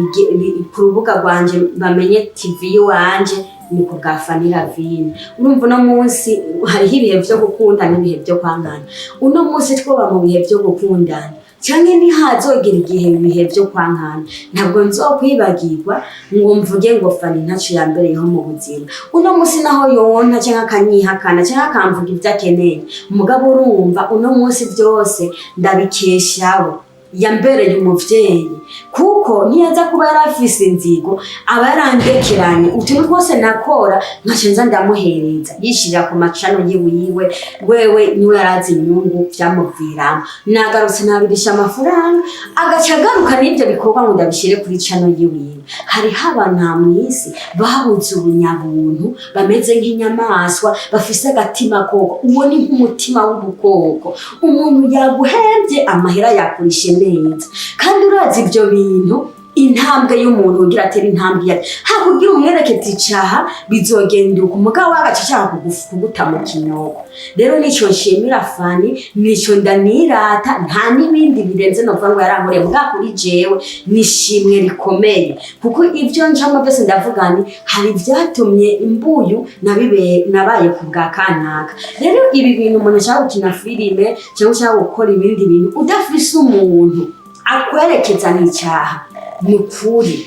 ku rubuga rwanje bamenye TV y'iwanje, ni ku bwa Fanny Lavine. Urumva uno munsi hariho ibihe vyo gukunda n'ibihe vyo kwankana. Uno munsi twoba mu bihe vyo gukundana canke ntihazogera igihe ibihe vyo kwankana, ntabwo nzokwibagirwa ngo mvuge ngo Fani ntaco yambereyeho mu buzima. Uno munsi naho yonta canke akanyihakana canke akamvuga ivyo akeneye, mugabo urumva uno munsi vyose ndabikeshawe, yambereye umuvyeyi, kuko ntiyaza kuba yarafise inzigo, aba yarandekeranye utuntu twose nakora, nkaca nza ndamuhereza, yishirira ku macano yiwiwe. Wewe niwe yarazi inyungu vyamuviramo. Nagarutse nabirisha amafaranga, agaca agaruka n'ivyo bikorwa ngo ndabishire kuri cano yiwiwe. Hariho abantu aha mw'isi babuze ubunyabuntu, bameze nk'inyamaswa, bafise agatima koko, uwo ni nk'umutima w'ubukoko. Umuntu yaguhembye amahera, yakurishe neza, kandi urazi ibyo bintu, intambwe y'umuntu ugira atera intambwe iyo hakugira umwereke icaha bizogenda uko, umugabo wagaca ashaka kuguta mu kinogo. Rero nico nshimira Fani, nico ndanirata, nta n'ibindi birenze novuga ngo yarankoreye, mugabo kuri jewe nishimwe rikomeye, kuko ibyo ncamo byose ndavuga ni hari ibyatumye imbuyu nabibe nabaye ku bwa kanaka. Rero ibi bintu, umuntu ashaka gukina filime cyangwa ushaka gukora ibindi bintu, udafise umuntu akwerekeza n'icyaha, ni ukuri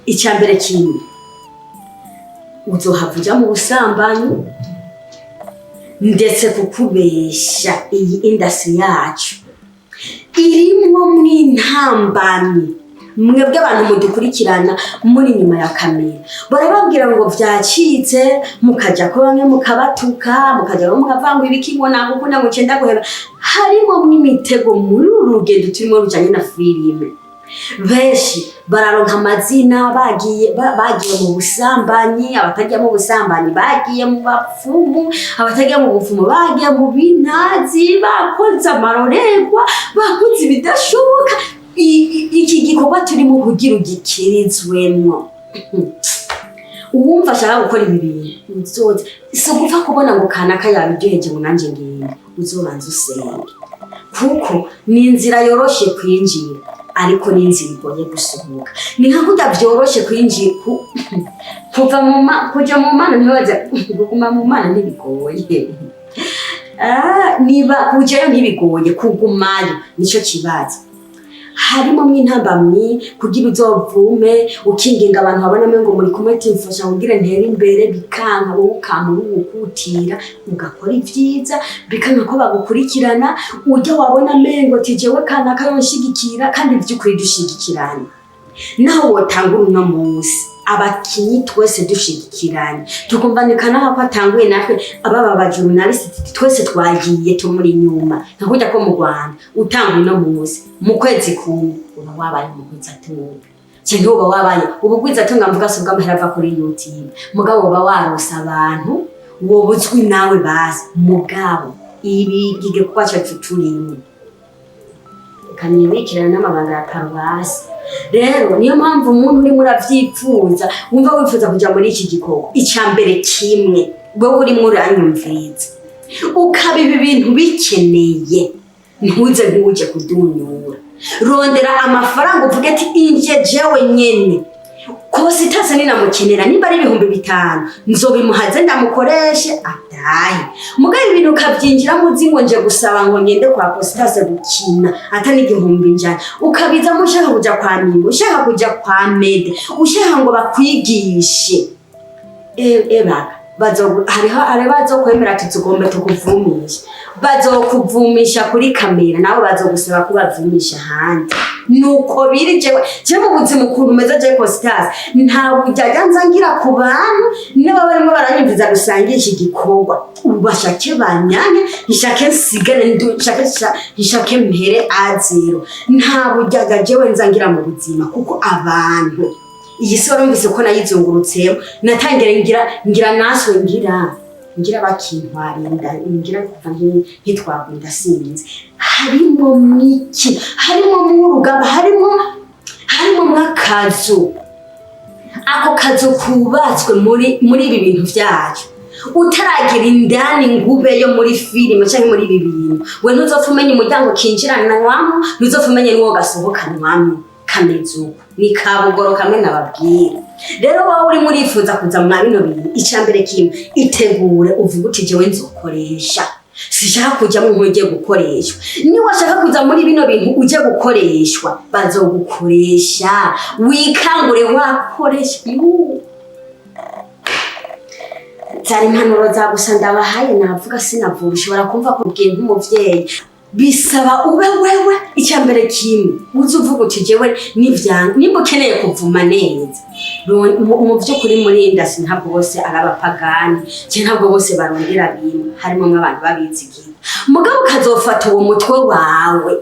icya mbere kimwe uzohava uja mu busambanyi, ndetse kukubesha. Iyi industry yacu irimwo mw'intambamyi. Mwebwe abantu mudukurikirana muri inyuma ya kamera, barababwira ngo vyacitse, mukaja ko bamwe mukabatuka, mukaja ko mukavanga ibiki, ngo nagukunda, ngo cenda guheba. Harimo mw'imitego muri uru rugendo turimo rujanye na filime. Benshi bararonka amazina bagiye bagiye mu busambanyi, abatagiye mu busambanyi bagiye mu bapfumu, abatagiye mu bupfumu bagiye mu bintazi, bakoze amarorerwa, bakoze ibidashoboka. Iki gikorwa turimo kugira ugikirizwemwo, uwumva ashaka gukora ibi bintu, uzoza si ugupfa kubona ngo kanaka yabiryoheje ngo nanjye ngende. Uzobanza usenge, kuko ni inzira yoroshe kwinjira, ariko ni inzira igoye gusohoka. Ni nka kurya vyoroshe kwinjira kuva mu kuja mu Mana, ntibaza kuguma mu Mana ntibigoye. Ah, niba kujayo ntibigoye, kugumayo nico kibazo. Harimo mw'intambamyi kugira uzovume ukinginga abantu babonamo ngo muri kumwe, timfasha kugira ntere imbere, bikanka. Wowe ukama uwukutira ugakora ibyiza, bikanka ko bagukurikirana. Ujya wabona mengo ati jewe kanaka yonshigikira, kandi by'ukuri dushigikirana. Naho wotangura uno munsi, abakinyi twese dushigikiranye, tukumva ni kanaka ko atanguye, natwe ababa ba journaliste twese twagiye tumuri inyuma, nka kurya ko mu Rwanda utanga uno munsi, mu kwezi kumwe uba wabaye umugwizatunga, canke uba wabaye ubugwizatunga. Mvuga si ubw'amahera ava kuri YouTube, mugabo uba warose abantu, woba uzwi nawe bazi. Mugabo ibi igikorwa cacu turimo kanibikirana n'amabanga ya paruwasi. Rero niyo mpamvu umuntu urimo uravyipfuza, wumva wifuza kuja muri iki gikorwa, ica mbere kimwe, wewe urimo uranyumviriza, ukaba ibi bintu bikeneye, ntuze nk'uje kudunyura. Rondera amafaranga, uvuge ati: "Inje jewe nyene kose itase ninamukenera, nimba ari 5000 nzobimuhaze ndamukoreshe." Atari utahe. Mugabo ibintu ukabyinjiramo uzi ngo nje gusaba ngo ngende kwa Postase gukina ata n'igihumbi njana, ukabizamo ushaka kuja kwa Mimi, ushaka kuja kwa Mede, ushaka ngo bakwigishe. Ebaga hariho hari bazokwemera ati tugombe tukuvumisha, bazokuvumisha kuri kamera, nawe bazogusaba ko bavumisha ahandi. Nuko biri. Jewe mu buzima ukuntu meze, jewe Costas nta bujyajya nza ngira ku bantu niba barimo baranyumviza gusangisha igikorwa. Ubu bashake banyanke, nshake nsigare, nshake mpere à zéro. Nta bujyajya jewe nza ngira mu buzima, kuko abantu iyi si warumvise ko nayizungurutsemo, natangira ngira naswe ngira bakintwara inda, ngira kuva nkitwagwa inda sinzi. Harimo miki, harimo mw'urugamba, harimo mw'akazu. Ako kazu kubatswe muri ibi bintu byacu, utaragira indani ngube yo muri filime cyangwa muri ibi bintu, we ntuzopfa umenya umuryango kinjiranwamo, ntuzopfa umenya n'uwo gasohokanwamo. Kameze uko ni kabugoro kamwe nababwira. Rero wowe urimo urifuza kuza mwa bino bintu, icya mbere kimwe, itegure uvuge uti: "Jewe nzokoresha, sishaka kujyamo nk'ugiye gukoreshwa." Niba washaka kuza muri bino bintu ujye gukoreshwa, bazogukoresha wikangure wakoresha. Yuu. Zari impanuro za gusa ndabahaye. Navuga sinavura, ushobora kumva ko ubwiye nk'umuvyeyi. Bisaba ube wewe icya mbere kimwe uzi uvuga uti: "Jewe nivyanga." Nimba ukeneye kuvuma neza, mu vy'ukuri muri industry ntabwo bose ari abapagani, cyangwa ntabwo bose barondera bimwe, harimo nk'abantu babizigiye. Mugabo ukazofata uwo mutwe wawe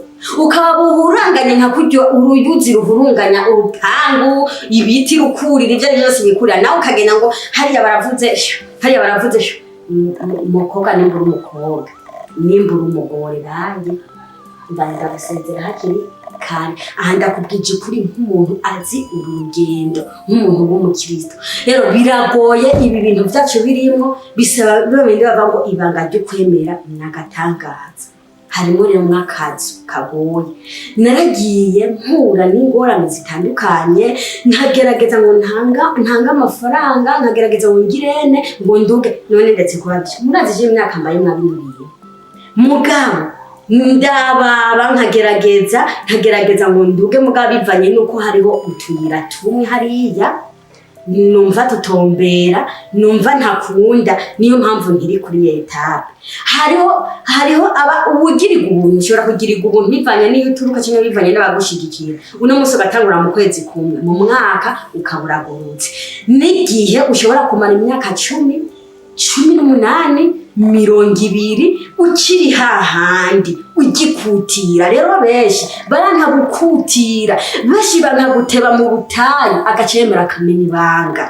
ukaba uhuranganye nka kurya uruyuzi ruhurunganya urupangu, ibiti rukurira, ibyo ari byo byose bikurira, nawe ukagenda ngo hariya baravuze shu, hariya baravuze shu. Umukobwa nimba uri umukobwa, nimba uri umugore, nanjye mbanza gusezera hakiri kare. Aha ndakubwije ukuri nk'umuntu azi uru rugendo, nk'umuntu w'umukristo. Rero biragoye, ibi bintu byacu birimo bisaba biba bindi bavuga ngo ibanga ryo kwemera ni agatangaza. Harimo rero nk'akazu kagoye. Naragiye mpura n'ingorane zitandukanye, nkagerageza ngo ntanga amafaranga, nkagerageza ngo ngirene ngo nduge none. Ndetse kuba murazi je imyaka mbaye mwa bino bintu, mugabo ndababa nkagerageza ngo nduge. Mugabo bivanye nuko hariho utuyira tumwe hariya numva tutombera, numva ntakunda, niyo mpamvu nkiri kuri étape. Hariho aba uwugirirwa ubuntu, ushobora kugirirwa ubuntu bivanye n'iyo uturuka cyangwa bivanye n'abagushigikira. Uno munsi ugatangura, mu kwezi kumwe, mu mwaka ukaba uragurutse. N'igihe ushobora kumara imyaka 10, 18, 20 ukiri hahandi ugikutira. Rero benshi baranka gukutira, benshi banka guteba mu butayu, agacemera akamena ibanga,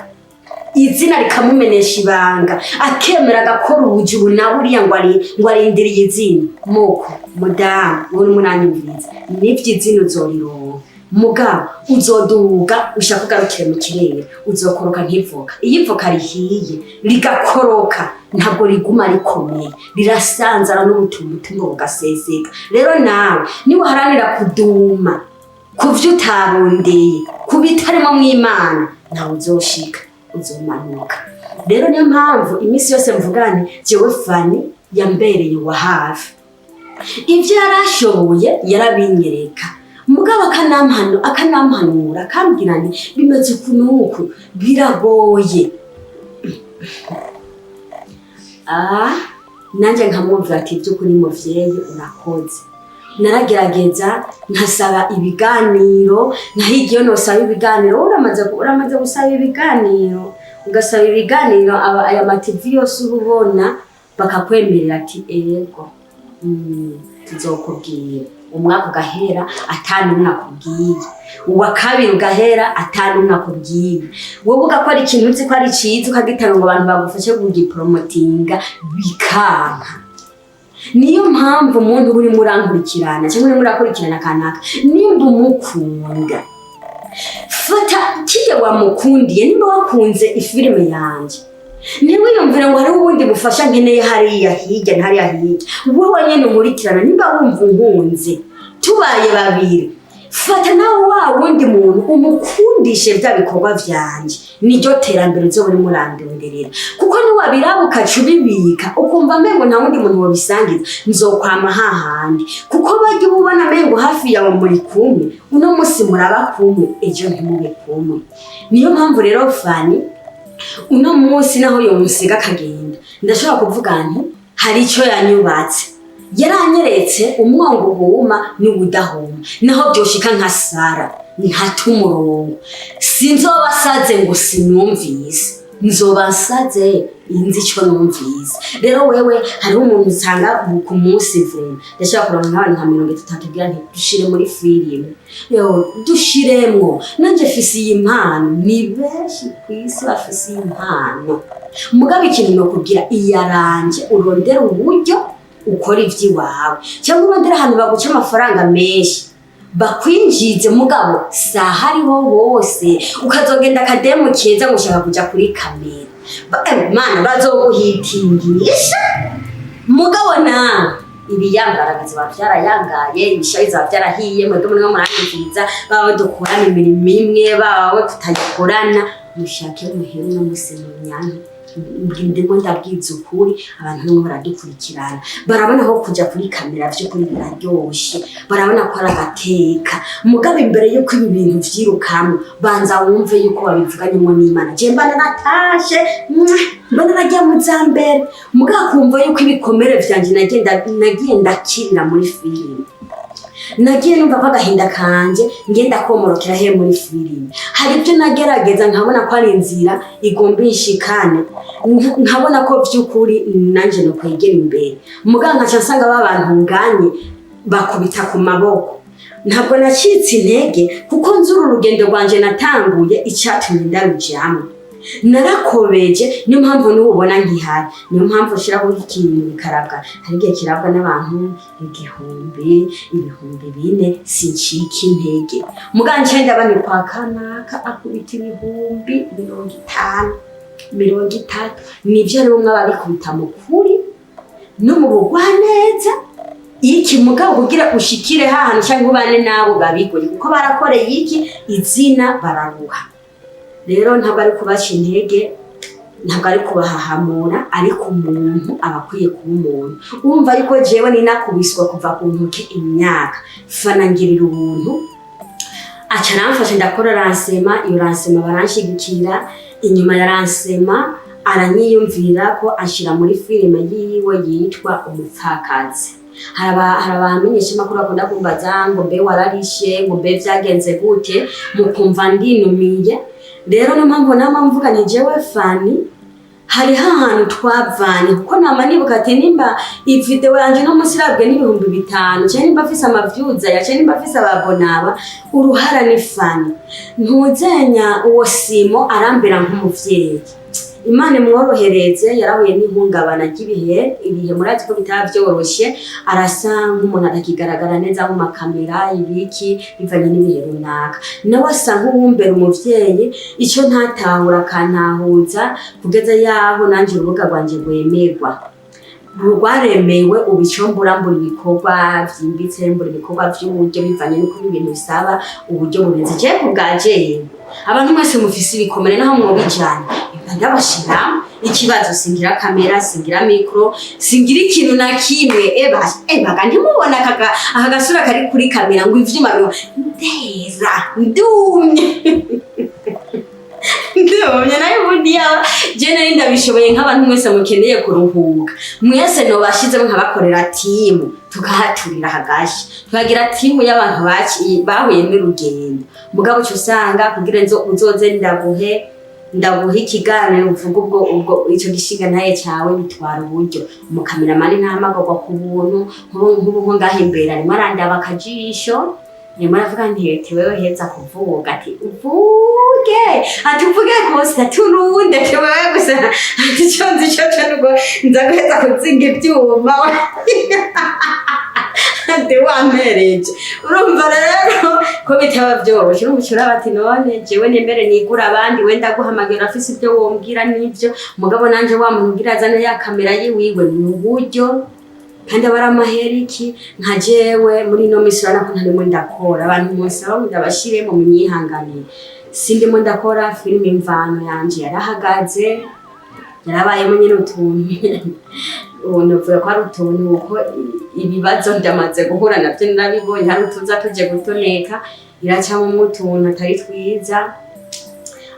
izina rikamumenesha ibanga, akemera agakora ubujubu na buriya ngo arindiriye izina. Moko mudamu, wowe n'umunanyumviriza, nivyo izina uzorironka, mugabo uzoduga ushaka ugarukire mu kirere, uzokoroka nk'ivoka. Iyo ivoka rihiye rigakoroka, ntabwo riguma rikomeye, rirasanzara n'ubutumbutumbu bugaseseka. Rero nawe niwaharanira kuduma ku vyo utarondeye, ku bitarimo mw'Imana, ntawe uzoshika, uzomanuka. Rero niyo mpamvu iminsi yose mvugane jewe Fani yambereye wa hafi. Ibyo yarashoboye yarabinyereka, mugabo akanampanura, akambwira nti: "Bimeze uku n'uku, biragoye." Ah, nanjye nkamwumvira ati: "By'ukuri muvyeyi urakoze." Naragerageza nkasaba ibiganiro, nkahiga iyo nosaba ibiganiro. Uramaze gusaba ibiganiro, ugasaba ibiganiro aya ma TV yose uba ubona, bakakwemerera ati: "Ego, tuzokubwira." Umwaka ugahera atanumwe akubwiye, uwa kabiri ugahera atanumwe akubwiye. Wowe ugakora ikintu uzi ko ari ciza, ukagitanga ngo abantu bagufashe kugiporomotinga, bikanka. Niyo mpamvu umuntu urimo urankurikirana cyangwa urimo urakurikirana kanaka, nimba umukunda, fata kirya wamukundiye. Nimba wakunze ifilime yanjye, ntiwiyumvire ngo hariho ubundi bufasha nkeneye hariya hirya na hariya hirya. Wowe nyine unkurikirana, nimba wumva unkunze, tubaye babiri, fata nawe wa wundi muntu umukundishe bya bikorwa vyanje. Niryo terambere uzoba urimo urandonderera, kuko niwandonderera Niwabiraba ukaca ubibika, ukumva mengo nta wundi muntu wobisangiza, nzokwama hahandi, kuko bajya uba ubona mengo hafi yawe muri kumwe. Uno munsi muraba kumwe, ejo ntimube kumwe. Niyo mpamvu rero Fani uno munsi naho yomusiga akagenda, ndashobora kuvuga nti hari icyo yanyubatse, yaranyeretse umwongo uhuma n'uwudahuma. Naho byoshika nka sara nkata umurongo, sinzoba saze ngo sinumvise, nzoba nsaze inzi icyo numvise. Rero wewe, hariho umuntu usanga ku munsi, vraiment ndashobora kuronka nk'abantu nka 30 atubwira nti dushire muri filime, yo dushiremwo, nanje fise iyi mpano. Ni benshi ku isi bafise iyi mpano, mugabo ikintu nokubwira, iyaranje urondere uburyo ukora ivy'iwawe, cyangwa urondere ahantu baguca amafaranga menshi bakwinjize. Mugabo saha ariho hose ukazogenda akademu keza ngo ushaka kuja kuri kamera. Mana, bazoguhitingisha. Mugabo nawe ibiyangara bizoba vyarayangaye, ibishayi bizoba vyarahiye. Mwebwe murimo murangiriza, baba dukorana imirimo imwe, baba we tutayikorana, mushake muhere uno musi mu nyanke. Ndimo ndabwiza ukuri, abantu barimo baradukurikirana barabona aho kuja kuri kamera vy'ukuri biraryoshe, barabona ko ari agateka. Mugabo imbere yuko ibi bintu vyirukamwo, banza wumve yuko babivuganyemo n'Imana. Je mba naratashe, mwah, mba naragiye mu za mbere, mugabo kumva yuko ibikomere vyanje nagiye ndakirira muri filime, nagiye numva ko agahinda kanje ngenda komorokera he muri filime. Hari ibyo nagerageza nkabona ko ari inzira igomba inshikane, nkabona ko vy'ukuri nanje nokwegera imbere, mugabo nkaca nsanga ba bantu nganye bakubita ku maboko. Ntabwo nacitse intege, kuko nzi uru rugendo rwanje natanguye, icyatumye ndarujamwo narakobeje. Niyo mpamvu n'ubu ubona nkihari, niyo mpamvu nshiraho ikintu bikarabwa. Hari igihe kirabwa n'abantu 1000, 4000, sincika intege. Mugabo nce ndaba ni kwa kanaka akubita 50,000, 30,000, nivyo rero umwe ababikubita mu kuri no mu bugwaneza iki. Mugabo kugira ushikire hahantu cyangwa ubane nabo babigoye, kuko barakoreye iki izina bararuha. Rero ntabwo ari kubaca intege, ntabwo ari kubahahamura, ariko umuntu aba akwiye kuba umuntu. Urumva yuko jewe ninakubiswa kuva ku ntoke imyaka, fanangirira ubuntu, aca aramfasha ndakora lancement. Iyo lancement baranshigikira. Inyuma ya lancement aranyiyumvira ko anshira muri filime yiwe yitwa Umupfakazi. Hari abamenyesha makuru bakunda kumbaza ngo mbe wararishe, ngo mbe vyagenze gute, mukumva ndinumiye. Rero niyo mpamvu nama mvuga ni jewe Fani hariho ahantu twavanye, kuko nama nibuka ati nimba ivideo yanje no munsi irabwe n'5000, canke nimba afise amavyuza ya, canke nimba afise ababonaba, uruhara ni Fani. Ntuzenya uwo Simo arambera nk'umuvyeyi. Imana imworohereze, yarahuye n'ihungabana ry'ibihe. Ibihe murazi ko bitaba vyoroshe, arasa nk'umuntu atakigaragara neza mu makamera ibiki, bivanye n'ibihe runaka. Nawe asa nk'uwumbera umuvyeyi, ico ntatahura akantahuza, kugeza yaho nanje urubuga rwanje rwemerwa, rwaremewe. Ubu ico mbura, mbura ibikorwa vyimbitse, mbura ibikorwa vy'uburyo, bivanye n'uko ibintu bisaba uburyo burenze. Je ku bwa jewe, abantu mwese mufise ibikomere naho mwobijana, mba ndabashiramo ikibazo. Singira kamera, singira micro, singira ikintu na kimwe. Eba ebaga ntimubona aka gasura kari kuri kamera ngo ivyuma ndera ndumye, ndumye. Nayo ubundi yaba je nari ndabishoboye, nk'abantu mwese mukeneye kuruhuka mwese nobashizemo nkabakorera team, tukahaturira hagashi, tukagira team y'abantu bahuye n'urugendo. Mugabo uca usanga kugira nzo uzoze ndaguhe ikiganiro uvuga ubwo ico gishinga ntaye cyawe bitwara uburyo. Umukameramani ntahamagurwa ku buntu. Nk'ubu nko ngaha imbere arimo arandaba akajisho, arimo aravuga nti ati wewe heza kuvuga, ati uvuge, ati uvuge kose, ati urunde, ati wewe gusa, ati ico nzi co co nuko nza guheza kuzinga ivyuma, ati wampereje. Urumva rero ko bitaba vyoroshe. Urumva uca uraba ati none jewe nemere nigura abandi, wenda guhamagara afise ibyo wombwira n'ivyo. Mugabo nanje wa muntu ugira azane ya kamera yiwiwe ni uburyo, kandi aba ari amahera iki. Nka jewe muri ino misi urabona ko ntarimo ndakora. Abantu munsaba ngo ndabashiremo, munyihanganire, sindimo ndakora filime. Imvano yanje yarahagaze. Yarabayemo nyine utuntu, ubu navuga ko ari utuntu kuko ibibazo ndamaze guhura navyo narabibonye. Hari utuza tuje gutoneka, iracamo utuntu atari twiza,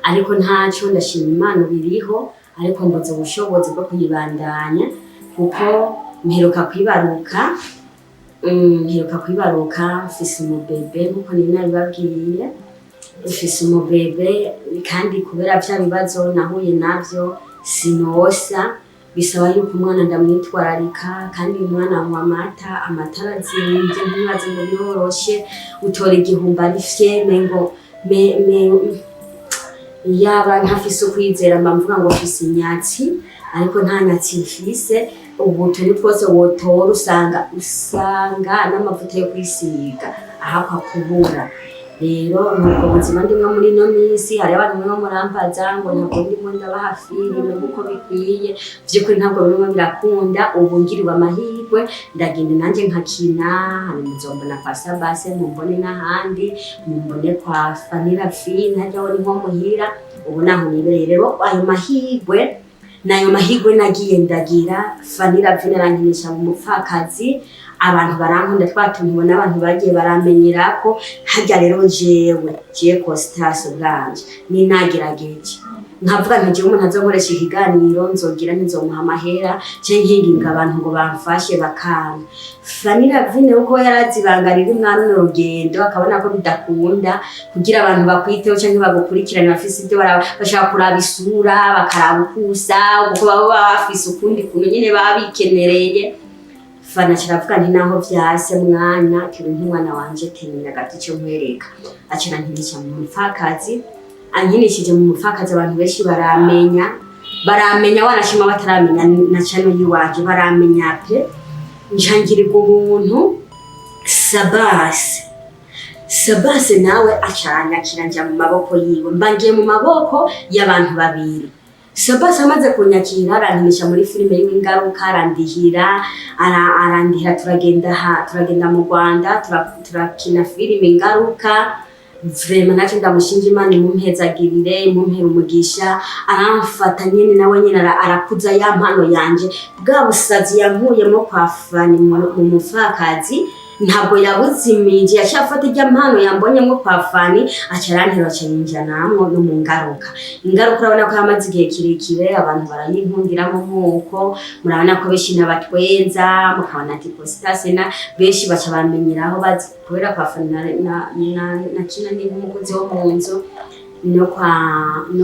ariko ntaco, ndashima Imana biriho. Ariko mbuze ubushobozi bwo kuyibandanya kuko mperuka kwibaruka, mfise umubebe nkuko nari nabibabwiye. Mfise umubebe kandi kubera vya bibazo nahuye navyo sinosa, bisaba yuko umwana ndamwitwararika. Kandi uyu mwana anywa amata, amata arazimvye, ntibaze ngo biroroshe. Utora igihumbi ari fye, mengo me, yaba ntafise ukwizera mba mvuga ngo mfise inyatsi, ariko nta nyatsi mfise. Ubu utuntu twose wotora usanga n'amavuta yo kwisiga ahakwa kubura. Rero nubwo buzima ndimwo muri ino minsi. Hari abantu mwe murambaza ngo ntabwo ndimo ndabaha filime nkuko bikwiye. Vy'ukuri ntabwo birimo birakunda. Ubu ngiriwe amahirwe ndagenda nanje nkakina. Hari muzombona kwa Sabase, mumbone n'ahandi, mumbone kwa Fanira Fine, harya ni nko muhira. Ubu naho nibereye. Rero ayo mahirwe nayo mahirwe nagiye ndagira, Fanira Fine arankinisha mu Mupfakazi, abantu barankunda, twa tuntu ubona abantu bagiye baramenyerako harya. Rero jewe Costas ubwanje ninagerageje nkavuga nti jewe umuntu azonkoresha ikiganiro nzogira ntizomuha amahera canke nkinginga abantu ngo bamfashe, bakanga. Fanira Vine kuko yarazi ibanga riri mwana rugendo, akabona ko bidakunda kugira abantu bakwiteho canke bagukurikirane bafise ibyo bashaka kuraba isura, bakaraba ukusa, kuko baba bafise ukundi kuntu nyene baba bikenereye. Fana kiravuga nti naho vyase mwana kiri nk'umwana wanje, temera gato ico nkwereka. Aca arankinisha mu Mupfakazi. Ankinishije mu Mupfakazi, abantu benshi baramenya, baramenya, wanashima bataramenya na channel yiwanje baramenya pe. Ncangirirwa ubuntu Sabasi, Sabasi nawe acaranyakira, nja mu maboko yiwe, mba ngiye mu maboko y'abantu babiri. Sabasi amaze kunyakira arankinisha muri filime y'Ingaruka, arandihira, arandihira, turagenda turagenda mu Rwanda, turakina filime Ingaruka. Vraiment naco ndamushinja, Imana imumpezagirire, imumpere umugisha. Aramfata nyene nawe nyene arakuza ya mpano yanje. Bwa busazi yankuyemo kwa Fani mu Mupfakazi ntabwo yabuzimije, yaciye afata irya mpano yambonyemo kwa Fani, aca arantera, aca yinjanamwo no mu Ngaruka. Ingaruka urabona ko yamaze igihe kirekire, abantu barayinkundiramo nk'uko murabona ko benshi n'abatwenza, mukabona ati Costas na benshi baca bamenyeraho bazi kubera kwa Fani na kina ni nk'umukozi wo mu nzu, no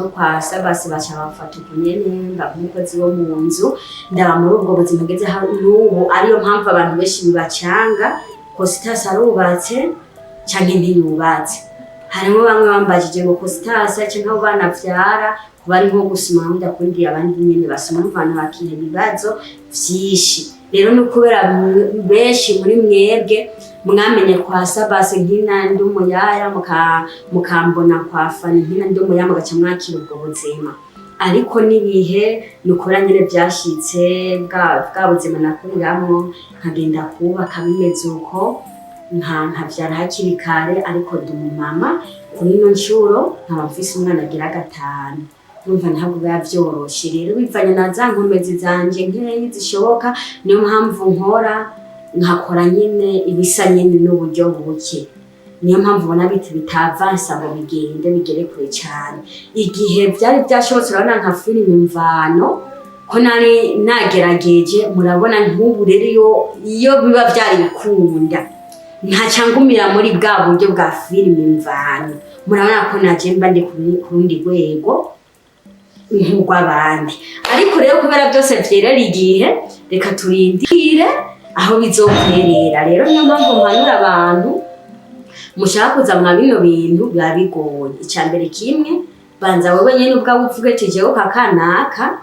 kwa Sabasi baca bafata uko nyene mba nk'umukozi wo mu nzu. Ndaba muri ubwo buzima ngeze n'ubu, ariyo mpamvu abantu benshi bibacanga: Costas arubatse canke ntiyubatse? Harimo bamwe bambajije ngo Costas canke abo bana vyara kuba ari nko gusoma ndakundiye abandi nyene basoma, abantu bakiha ibibazo vyinshi. Rero ni ukubera benshi muri mwebwe mwamenye kwa Sabasi nkina ndi umuyaya, mukambona kwa Fani nkina ndi umuyaya, mugaca mwakira ubwo buzima. Ariko n'ibihe ni ukora nyene vyashitse, bwa buzima nakuriramwo, nkagenda kubaka bimeze uko, nkavyara hakiri kare. Ariko ndi umumama kuri ino ncuro, nkaba mfise umwana agira gatanu. Urumva ntabwo biba vyoroshe. Rero bivanye na za nkomezi zanje nkeyi zishoboka, niyo mpamvu nkora, nkakora nyene ibisa nyene n'uburyo buke. Niyo mpamvu ubona biti bitavansa ngo bigende bigere kure cane. Igihe vyari vyashobotse, urabona nka filime Imvano ko nari nagerageje, murabona nk'ubu rero iyo biba vyari bikunda nkaca ngumira muri bwa buryo bwa filime Imvano, murabona ko naje mba ndi ku rundi rwego nk'urw'abandi. Ariko rero kubera byose vyerera igihe, reka turindire aho bizokwerera. Rero niyo mpamvu mpanura abantu mushaka kuza mwa bino bintu, biba bigoye. Ica mbere kimwe, banza wewe nyene ubwawe uvuge ati jewe kwa kanaka,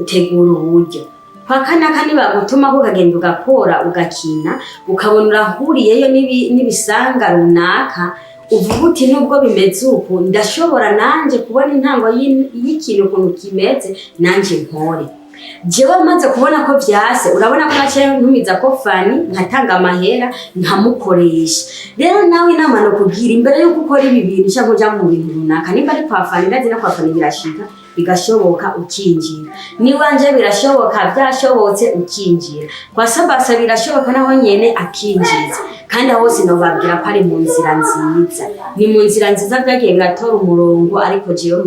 tegura uburyo kwa kanaka nibagutuma ko ukagenda ugakora, ugakina, ukabona urahuriyeyo n'ibisanga runaka, uvuga uti nubwo bimeze uku ndashobora nanje kubona intango y'ikintu ukuntu kimeze, nanje nkore. Jewe maze kubona ko vyase, urabona ko naciye ntumiza ko Fani, nkatanga amahera nkamukoresha. Rero nawe inama no kugira imbere yuko ukora ibi bintu cyangwa uja mu bintu runaka, nimba ari kwa Fani, ndazi no kwa Fani birashika. Bigashoboka ukinjira. Niwanje birashoboka, byashobotse ukinjira. Kwa Sabasa birashoboka naho nyene akinjiza. Kandi aho hose nobabwira ko ari mu nzira nziza, ni mu nzira nziza, byagiye biratora umurongo. Ariko jewe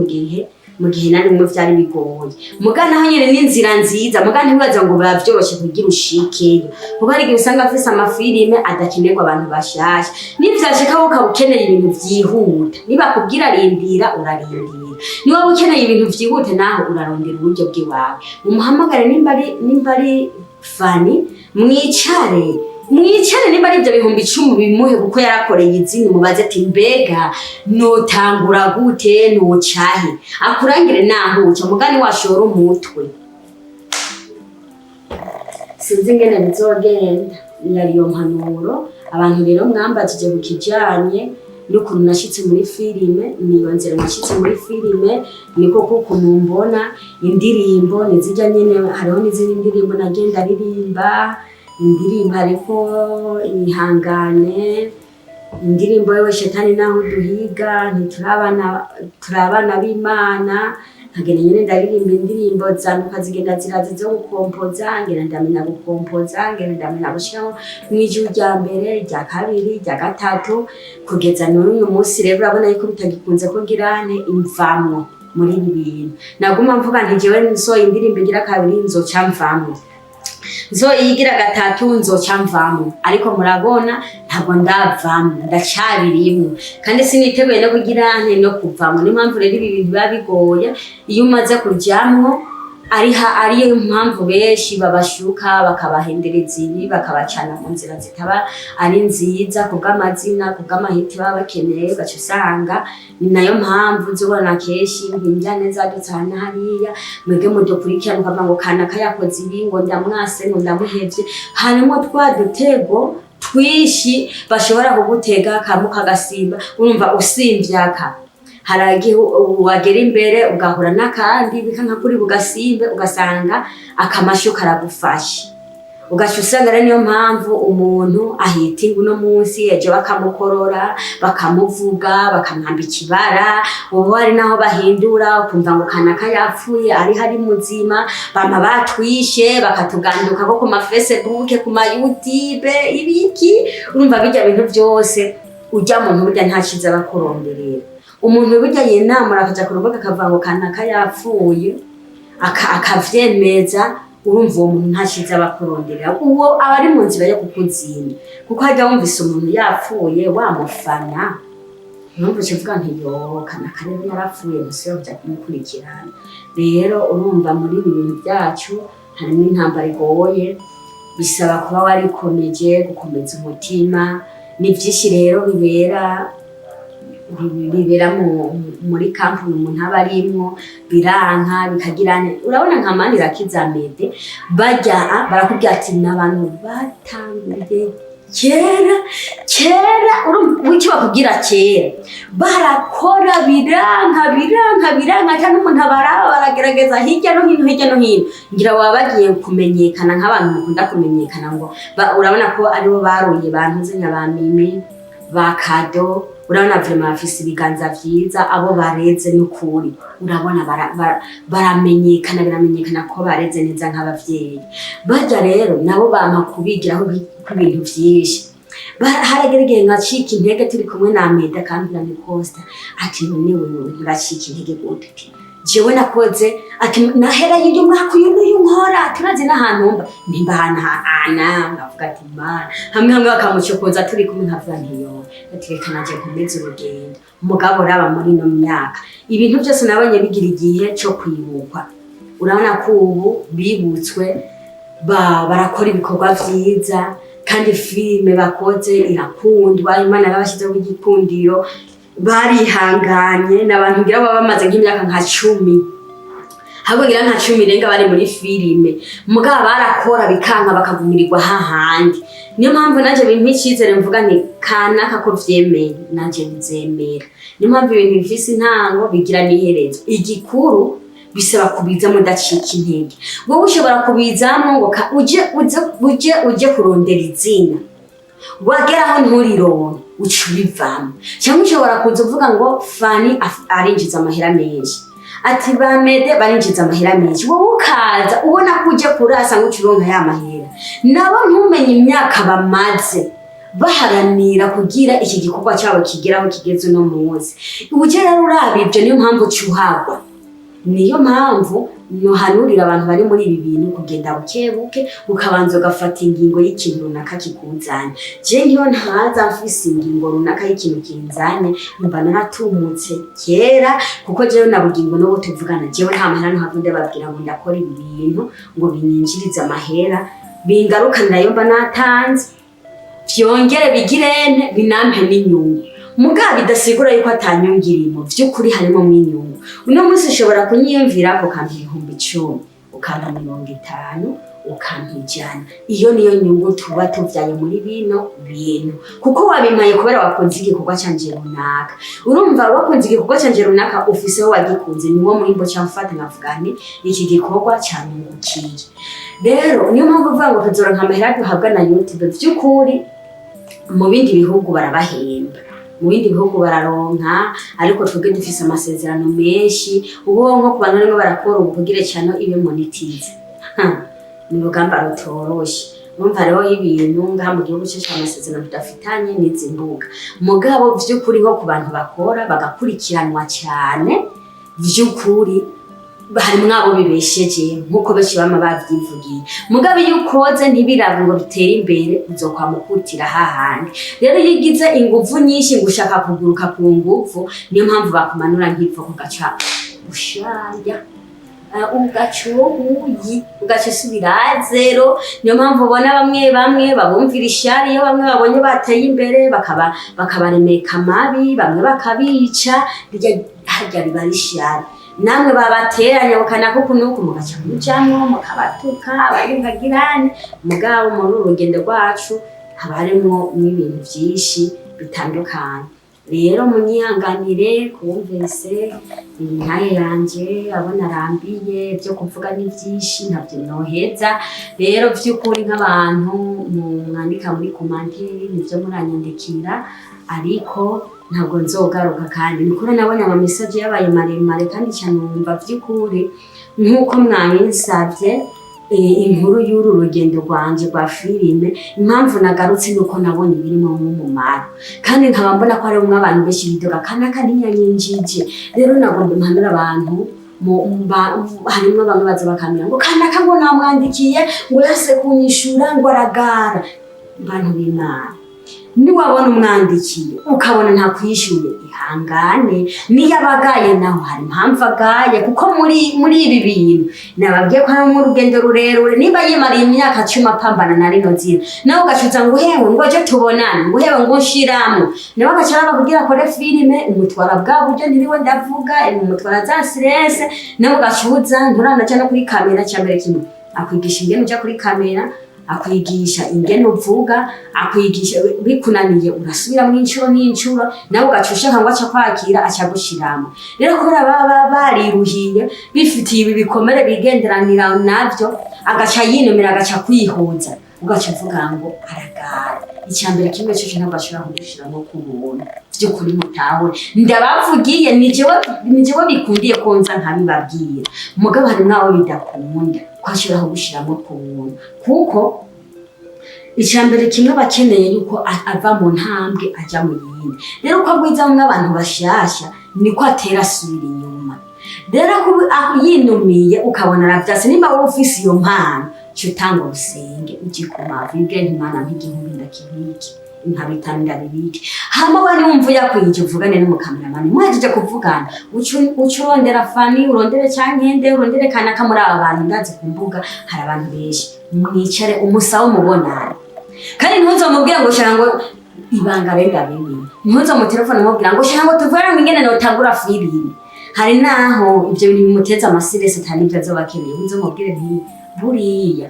mu gihe narimwe vyari bigoye, muga naho nyene ni inzira nziza. Muga ntibaza ngo biba vyoroshe kugira ushikeyo, kuko hari igihe usanga afise amafilime adakenerwa abantu bashasha. Nivyashika wowe ukaba ukeneye ibintu vyihuta, nibakubwira rindira, urarindira. Niba waba ukeneye ibintu vyihuta, naho urarondera uburyo bw'iwawe, umuhamagare, nimba ari Fani, mwicare mwicare, nimba ari ibyo 10,000 bimuhe, kuko yarakoreye izina. Umubaze ati: "Mbega notangura gute? Nocahe?" Akurangire naho uca. Mugani washora umutwe, sinzi ingene bizogenda. Yari iyo mpanuro. Abantu rero mwambajije ku kijanye n'ukuntu nashitse muri filime, niyo nzira nashitse muri filime, niko kuko mumbona. Indirimbo nizijya nyene, hariho n'izindi ndirimbo nagenda ririmba. Indirimbo hariko Ihangane, indirimbo Yewe Shetani Naho Duhiga, Ntiturabana, Turabana b'Imana. Nkagenda nyene ndaririmba indirimbo zanduka, zigenda ziraza zo gukompoza. Ngenda ndamenya gukompoza, ngenda ndamenya gushiramo mw'ijwi rya mbere, rya kabiri, rya gatatu, kugeza n'uyu munsi. Rero urabona yuko bitagikunze ko ngirane imvamwo muri ibi bintu. Naguma mvuga nti: "Jewe nsohoye indirimbo igira kabiri nzoca mvamwo, nzoyigira gatatu nzoca mvamwo." Ariko murabona ntabwo ndavamwo, ndacabirimwo, kandi siniteguye no kugira nte no kuvamwo. Niyo mpamvu rero ibi bintu biba bigoye iyo umaze kujamwo. Ariha ariyo mpamvu benshi babashuka, bakabahendereza ibi, bakabacana mu nzira zitaba ari nziza, kubw'amazina, kubw'amahiti baba bakeneye. Ugaca usanga ni nayo mpamvu uzobona kenshi injyane zadutse aha na hariya. Mwebwe mudukurikirana, ukavuga ngo kanaka yakoze ibi, ngo ndamwase, ngo ndamuhevye. Harimwo twa dutego twishi bashobora kugutega, kamwe kagasimba, urumva usimvyaka. Hari igihe wagera imbere ugahura n'akandi bikanka kuri bugasimbe, ugasanga akamashu karagufashe, ugaca usanga rero niyo mpamvu umuntu ahita inga uno munsi, ejo bakamukorora, bakamuvuga, bakamwambika ibara. Ubu hari naho bahindura, ukumva ngo kanaka yapfuye ari hari muzima. Bama batwishe, bakatuganduka ko ku ma Facebook, ku ma YouTube, ibiki. Urumva bijya bintu byose, ujya muntu burya nta ciza bakuronderera. Umuntu burya yinamura akaja ku rubuga akavuga ngo kanaka yapfuye, akavyemeza, urumva uwo muntu nta ciza bakuronderera. Uwo aba ari mu nzira yo kukuzimya, kuko hajya wumvise umuntu yapfuye, wamufana, numva uca uvuga nti: "Yo, kanaka rero yarapfuye, ntusubira kuja kumukurikirana." Rero urumva muri ibi bintu byacu harimo intambara igoye, bisaba kuba warikomeje, gukomeza umutima. Ni byinshi rero bibera muri kampani umuntu aba arimwo, biranka bikagira. Urabona nka Manirakiza Mede, bajya barakubwira ati n'abantu batanguye kera kera. Urumva icyo bakubwira? Kera barakora, biranka, biranka, biranka cyane. Umuntu abaraba baragerageza hirya no hino, hirya no hino, ngira baba bagiye kumenyekana nk'abantu mukunda kumenyekana ngo urabona ko aribo baruye bantuze ba Mimi, ba Kado. Urabona vraiment bafise ibiganza vyiza, abo bareze n'ukuri. Urabona baramenyekana, biramenyekana ko bareze neza nk'abavyeyi. Barya rero nabo bampa kubigiraho ibintu vyinshi. Haragera igihe nkacika intege turi kumwe na Meda, akambwira ni Costa, ati: "None wewe nturacika intege gute?" Ati: "Jewe nakoze," ati, "nahera y'uyu mwaka uyu n'uyu nkora." Turazi n'ahantu mba, nimba ahantu ana nkavuga ati: "Mana." Hamwe hamwe bakamucokoza turi kumwe, nkavuga nti: "Yo," ati, "reka naje nkomeze urugendo." Mugabo raba muri ino myaka, ibintu byose nabonye bigira igihe cyo kwibukwa. Urabona ko ubu bibutswe, barakora ibikorwa vyiza, kandi filime bakoze irakundwa. Imana yarabashyizeho igikundiro, barihanganye. Ni abantu ngira baba bamaze nk'imyaka nka 10, ahubwo ngira nka 10 irenga bari muri filime, mugabo barakora bikanka, bakagumirirwa hahandi. Niyo mpamvu nanje bimpa icizere, mvuga nti: "Kanaka ko vyemeye, nanje nzemera." Niyo mpamvu ibintu bifise intango bigira n'iherezo. Igikuru bisaba kubizamo udacika intege. Wowe ushobora kubizamo ngo uje uje uje uje kurondera izina, wageraho nturironke, uca ubivamo. Cyangwa ushobora kuza uvuga ngo Fani arinjiza amahera menshi. Ati ba Mede barinjiza amahera menshi, wowe ukaza ubona ko uje kurasa ngo ucuronka ya mahera, nabo ntumenye imyaka bamaze baharanira kugira iki gikorwa cyabo kigeraho kigeze uno munsi. Uje rero uraba ibyo, niyo mpamvu ucuhagwa. Niyo mpamvu nohanurira abantu bari muri ibi bintu kugenda buke buke, ukabanza ugafata ingingo y'ikintu runaka kikuzanye. Je niyo ntaza mfise ingingo runaka y'ikintu kinzanye, mba naratumutse kera, kuko jewe na bugingo n'ubu tuvugana, jewe nta mahera ntuhava ndababwira ngo ndakora ibi bintu ngo binyinjirize amahera bingarukanira ayo mba natanze, vyongere bigirene binampe n'inyungu. Mugabo bidasigura yuko atanyungu irimo, vy'ukuri harimo mw'inyungu. Uno munsi ushobora kunyiyumvirako ukampa 10,000, ukampa 50, ukampa 100. Iyo niyo nyungu tuba tuvyaye muri bino bintu, kuko wabimpaye kubera wakunze igikorwa canje runaka. Urumva, wakunze igikorwa canje runaka, ufiseho wagikunze, niwo muhimbo camfata nkavuga nti iki gikorwa canyungukiye. Rero niyo mpamvu uvuga ngo tuzoronka amahera duhabwa na YouTube. Vy'ukuri mu bindi bihugu barabahemba, mu bindi bihugu bararonka, ariko twebwe dufise amasezerano menshi. Ubu nko ku bantu barimo barakora ubu, kugira channel ibe monetize, ni urugamba rutoroshe. Urumva rero ibintu ngaha mu gihugu cyacu, amasezerano tudafitanye n'izi mbuga. Mugabo vy'ukuri nko ku bantu bakora bagakurikiranwa cyane, vy'ukuri harimwo abo bibesheje, nk'uko benshi bama bavyivugiye. Mugabo iyo ukoze ntibirabe ngo bitere imbere, uzokwama ukutira hahandi. Rero iyo ugize inguvu nyinshi ngo ushaka kuguruka ku nguvu, niyo mpamvu bakumanura nk'ipfo, ugaca ushaya, ugaca uyi, ugaca usubira zéro. Niyo mpamvu ubona bamwe bamwe babumvira ishari iyo bamwe babonye bateye imbere, bakaba bakabaremeka amabi, bamwe bakabica. Rirya harya riba ari ishari, namwe babateranya bukanaka uku n'uku, mugaca mujamwo mukabatuka abandi mukagirane. Mugabo muri uru rugendo rwacu haba harimwo n'ibintu vyinshi bitandukanye. Rero munyihanganire kubumvise iyi ntaye yanje, abo narambiye byo kuvuga ni byinshi, ntabyo noheza. Rero vy'ukuri nk'abantu mwandika muri commentaire, nivyo muranyandikira, ariko ntabwo nzogaruka. Kandi nikuri nabonye ama message yabaye maremare kandi cyane, numva vy'ukuri nk'uko mwabinsavye, inkuru y'uru rugendo rwanje rwa filime. Impamvu nagarutse nuko nabonye ibirimo nk'umumaro, kandi nkaba mbona ko harimwo abantu benshi bidoga kanaka ntiyanyinjije. Rero nagomba impanuro abantu harimwo bamwe baza bakambwira ngo kanaka ngo namwandikiye ngo yase kunyishura, ngo aragara. Bantu b'Imana, niwabona umwandikiye ukabona ntakwishyuye, ihangane. Niyo abagaye naho hari impamvu agaye, kuko muri ibi bintu nababwiye ko harimo urugendo rurerure. Niba yimariye imyaka 10 apambana na rino zina, nawe ugacuza ngo hewe ngo ejo tubonane, ngo hewe ngo nshiramo, nawe agaca araba kugira akore filime, umutwara bwa buryo ntiriwe ndavuga, umutwara za stress, nawe ugacuza nturanaja no kuri kamera. Cyambere kimwe akwigisha ingene uja kuri kamera, akwigisha ingene uvuga, akwigisha bikunaniye urasubiramwo incuro n'incuro, nawe ugaca ushaka ngo aca kwakira aca gushiramo. Rero kubera baba bariruhiye, bifitiye ibi bikomere bigenderanira navyo, agaca yinumira, agaca kwihuza, ugaca uvuga ngo aragara. Icya mbere kimwe cyo ntabwo ashobora kugushiramo ku buntu. By'ukuri mutahure, ndabavugiye, ni jewe bikundiye ko nza nkabibabwira. Mugabo harimwo abo bidakunda ko ashobora kugushiramo ku buntu, kuko icya mbere kimwe bakeneye yuko ava mu ntambwe aja mu yindi. Rero uko agwizamwo abantu bashasha, niko atera asubira inyuma. Rero yinumiye ukabona aravyase, nimba wowe ufise iyo mpano, ca utanga urusenge, uje ku mavi, ubwire nti: "Imana, nk'igihumbi ndakibike, nka bitanu ndabibike." Hama we niwumva uyakwije, uvugane n'umukameramani. Muhejeje kuvugana, uce urondera Fani, urondere cankende, urondere kanaka muri aba bantu. Ndazi ku mbuga hari abantu benshi. Mwicare, umusabe umubonane, kandi ntuzomubwire ngo shaka ngo ibanga renda bibi, ntuzomutelefone umubwira ngo shaka ngo tuvugane ngo ingene notangura filime. Hari naho ivyo bintu bimuteza ama stress, atari ivyo azoba akeneye. Uzomubwire nti: "Buriya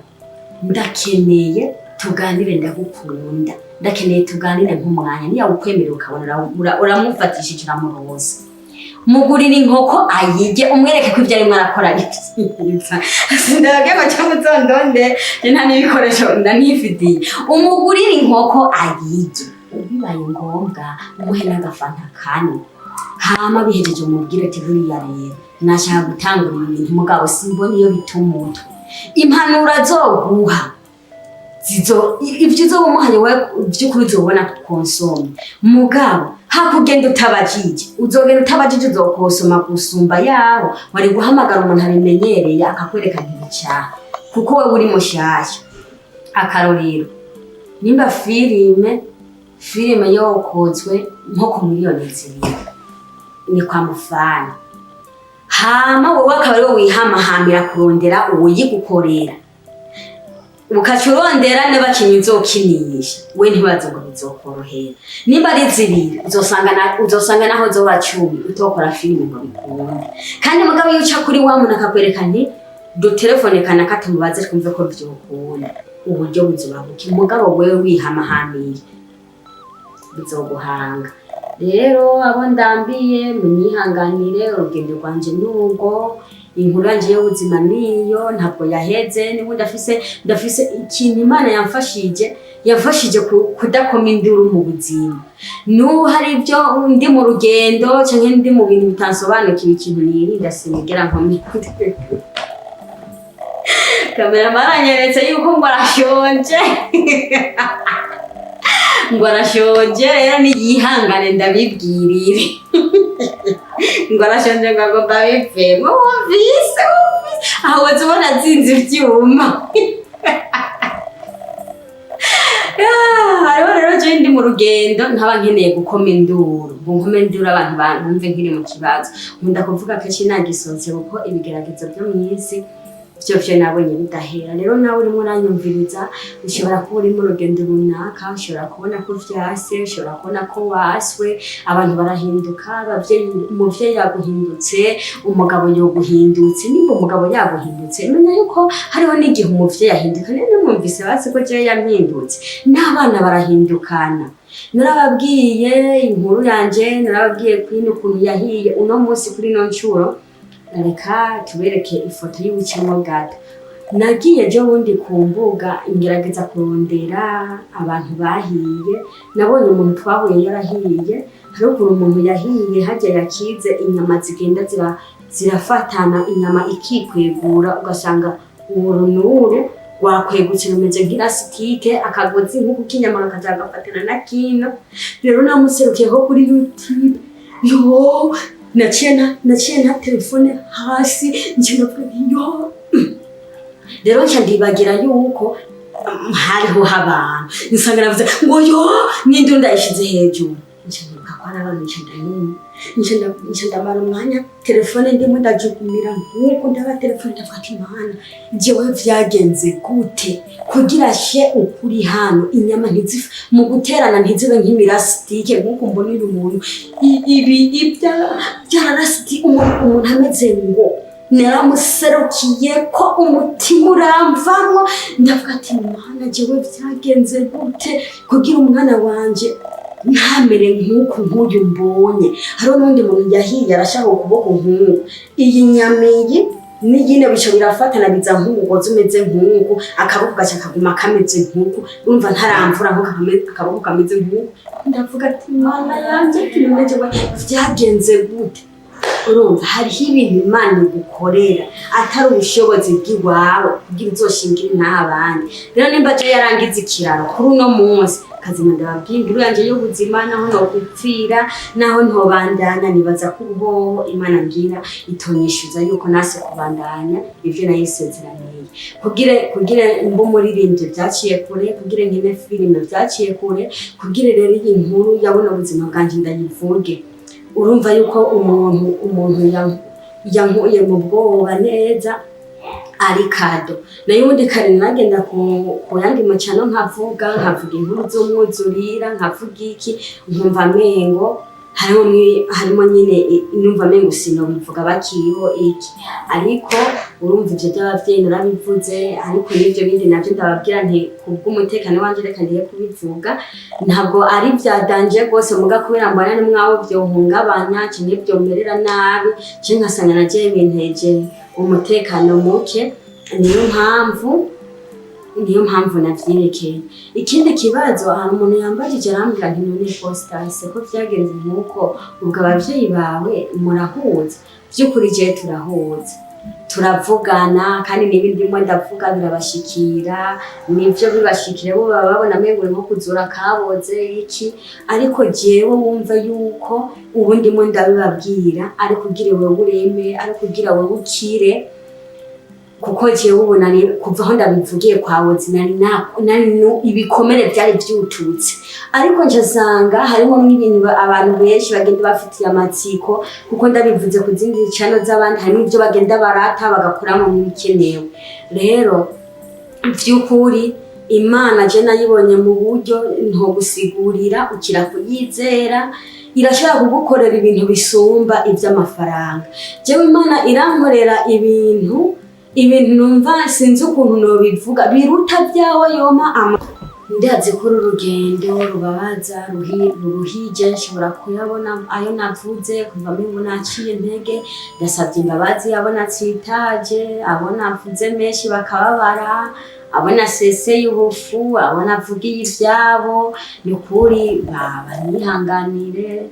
ndakeneye tuganire, ndagukunda, ndakeneye tuganire nk'umwanya." Niyo ukwemerera ukabona uramufatishije, uramuroza, mugurira inkoko ayirye, umwereke ko ibyo arimo arakora ari byiza. Sindababwiye ngo cyangwa uzondonde, njye nta n'ibikoresho ndanifitiye. Umugurire inkoko ayirye, bibaye ngombwa umuhe n'agafanta kane. Hama Hama bihejeje, mubwire ati: "Buriya rero nashaka gutangura ibi bintu, mugabo simbona iyo bituma umutwe." Impanuro azoguha zizo, ibyo uzoba umuhaye wewe by'ukuri uzobona konsoma. Mugabo hakugenda utabajije, uzogenda utabajije, uzokosoma gusumba yaho wari guhamagara umuntu abimenyereye akakwereka ntibicaha, kuko wewe uri mushasha. Akarorero, nimba filime yokozwe nko ku miliyoni 2 ni kwa mufana, hama wowe akaba ariwe wihamahamira kurondera uwuyigukorera, ukaca urondera n'abakinyi uzokinisha, we ntibaze ngo bizokorohera. Nimba ari 2, uzosanga naho zoba 10 utokora filime ngo bikunde. Kandi mugabo iyo uca kuri wa muntu akakwereka nti dutelefone kanaka tumubaze twumve ko vyokunda, uburyo buzoba buke. Mugabo wewe wihamahamiye bizoguhanga. Rero abo ndambiye, munyihanganire, urugendo rwanje nubwo inkuru yanje y'ubuzima niyo ntabwo yaheze. N'ubundi ndafise ikintu Imana yamfashije kudakoma induru mu buzima. N'ubu hari ibyo ndi mu rugendo canke ndi mu bintu bitansobanukiwe, ikintu nirinda, sinigera nkoma induru. Kameramani anyeretse yuko ngo arashonje, ngo arashonje. Rero niyihangane, ndabibwirire ngo arashonje, ngo agomba bivemo. Wumvise aho waza ubona azinze ivyuma. Ah, hariho rero jewe ndi mu rugendo ntaba nkeneye gukoma induru ngo nkome induru abantu bumve nkiri mu kibazo. Nkunda kuvuga kenshi nagisohotse, kuko ibigeragezo byo mw'isi vyo nabonye bidahera. Rero nawe urimo uranyumviriza, ushobora kuba uri mu rugendo runaka, ushobora kubona ko vyase, ushobora kubona ko waswe. Abantu barahinduka, abavyeyi, umuvyeyi yaguhindutse, umugabo yoguhindutse. Nimba umugabo yaguhindutse, menya yuko hariho n'igihe umuvyeyi ahinduka. Niyo mwumvise basi ko jewe yampindutse, n'abana barahindukana. Narababwiye inkuru yanje, narababwiye kwino ukuntu yahiye. Uno munsi kuri ino ncuro, reka tubereke ifoto y'ubucemo gato. Nagiye ejo bundi ku mbuga ngerageza kurondera abantu bahiye. Nabonye umuntu twahuye yarahiye. Hari ukuntu umuntu yahiye harya yakize, inyama zigenda zirafatana, inyama ikikwegura, ugasanga urunuru rwakwegutse rumeze nk'irasitike, akagozi nk'uku k'inyama kakaja gafatana na kino. Rero namuserukiyeho kuri YouTube, yo naciye nta telefone hasi, nce ndavuga nti yo. Rero nca ndibagira yuko hariho abantu, nsanga navuze ngo yo n'induru ndayishize hejuru. Nca nibuka ko hari abantu, nca ndanyuma, nca ndamara umwanya telefone ndimo ndajugumira nk'uko ndaba telefone, ndavuga ati: "Mana, jewe vyagenze gute kugira she ukuri hano inyama ntizife mu guterana, ntizibe nk'imirasitike nk'uko mbona uyu muntu ibi ibya byararasiti." Umuntu ameze ngo naramuserukiye ko umutima uramvamwo, ndavuga ati: "Mana, jewe vyagenze gute kugira umwana wanje ntamere nk'uku nk'uyu mbonye?" Hariho n'undi muntu yahiye arashaka ukuboko nk'uku, iyi nyama iyi n'iyindi bica birafatana, biza nk'umugozi umeze nk'uku, akaboko gaca kaguma kameze nk'uku. Urumva ntaramvura nk'uku akaboko kameze nk'uku. Ndavuga ati: "Mana yanje, none jewe vyagenze gute?" Urumva hariho ibintu Imana igukorera atari ubushobozi bw'iwawe kugira uzoshingire n'abandi. Rero nimba je yarangiza ikiraro kuri uno munsi kazima, ndababwiye inkuru yanje y'ubuzima, naho nokupfira, naho ntobandanya, nibaza ko ubuhoho Imana ngira itonyishuza yuko nase kubandanya ivyo nayisezeraniye. Kugira mbe umuririmbyi vyaciye kure, kugira nkine filime vyaciye kure, kugira rero iyi nkuru yabona ubuzima bwanje ndayivuge. Urumva yuko umuntu yankuye mu bwoba neza ari kado. Nayo ubundi kare nagenda ku yandi macano, nkavuga inkuru z'umwuzurira, nkavuga iki, nkumva amengo harimo nyine numva amengo sinobivuga bakiriho iki. Ariko urumva ivyo by'abavyeyi narabivuze, ariko n'ivyo bindi navyo ndababwira nti kubw'umutekano wanje reka ngiye kubivuga. Ntabwo ari vya danger rwose, muga kubera mbona ni mwabo vyohungabanya canke vyomerera nabi, canke nkasanga najewe binteje umutekano muke, niyo mpamvu. Niyo mpamvu navyerekeye. Ikindi kibazo, ahantu umuntu yambajije arambwira nti: "None Constance, ko vyagenze nk'uko, ubwo abavyeyi bawe murahuza?" Vy'ukuri jewe turahuza, turavugana, kandi n'ibindi ndimo ndavuga birabashikira. Nivyo bibashikira, bo baba babona amengo nko kuzura kaboze iki, ariko jewe wumva yuko ubu ndimo ndabibabwira ari kugira wewe ureme, ari kugira wewe ukire, kuko jewe ubu nari kuva aho ndabivugiye kwa Wozi nari ibikomere byari vyututse, ariko nsanga harimo n'ibintu abantu benshi bagenda bafitiye amatsiko, kuko ndabivuze ku zindi channel z'abandi, harimo ibyo bagenda barata bagakuramo n'ibikenewe. Rero vy'ukuri Imana je nayibonye mu buryo ntogusigurira, ukira kuyizera, irashobora kugukorera ibintu bisumba ivy'amafaranga. Jewe Imana irankorera ibintu numva sinzi ukuntu nobivuga, biruta vyaho yoma ama. Ndazi ko uru rugendo rubabaza, ruruhije. Nshobora kuyabona ayo navuze kuva mengo naciye intege. Ndasabye imbabazi abo natsitaje, abo navuze menshi bakababara, abo naseseye ubufu, abo navugiye ivyabo. Ni ukuri banyihanganire,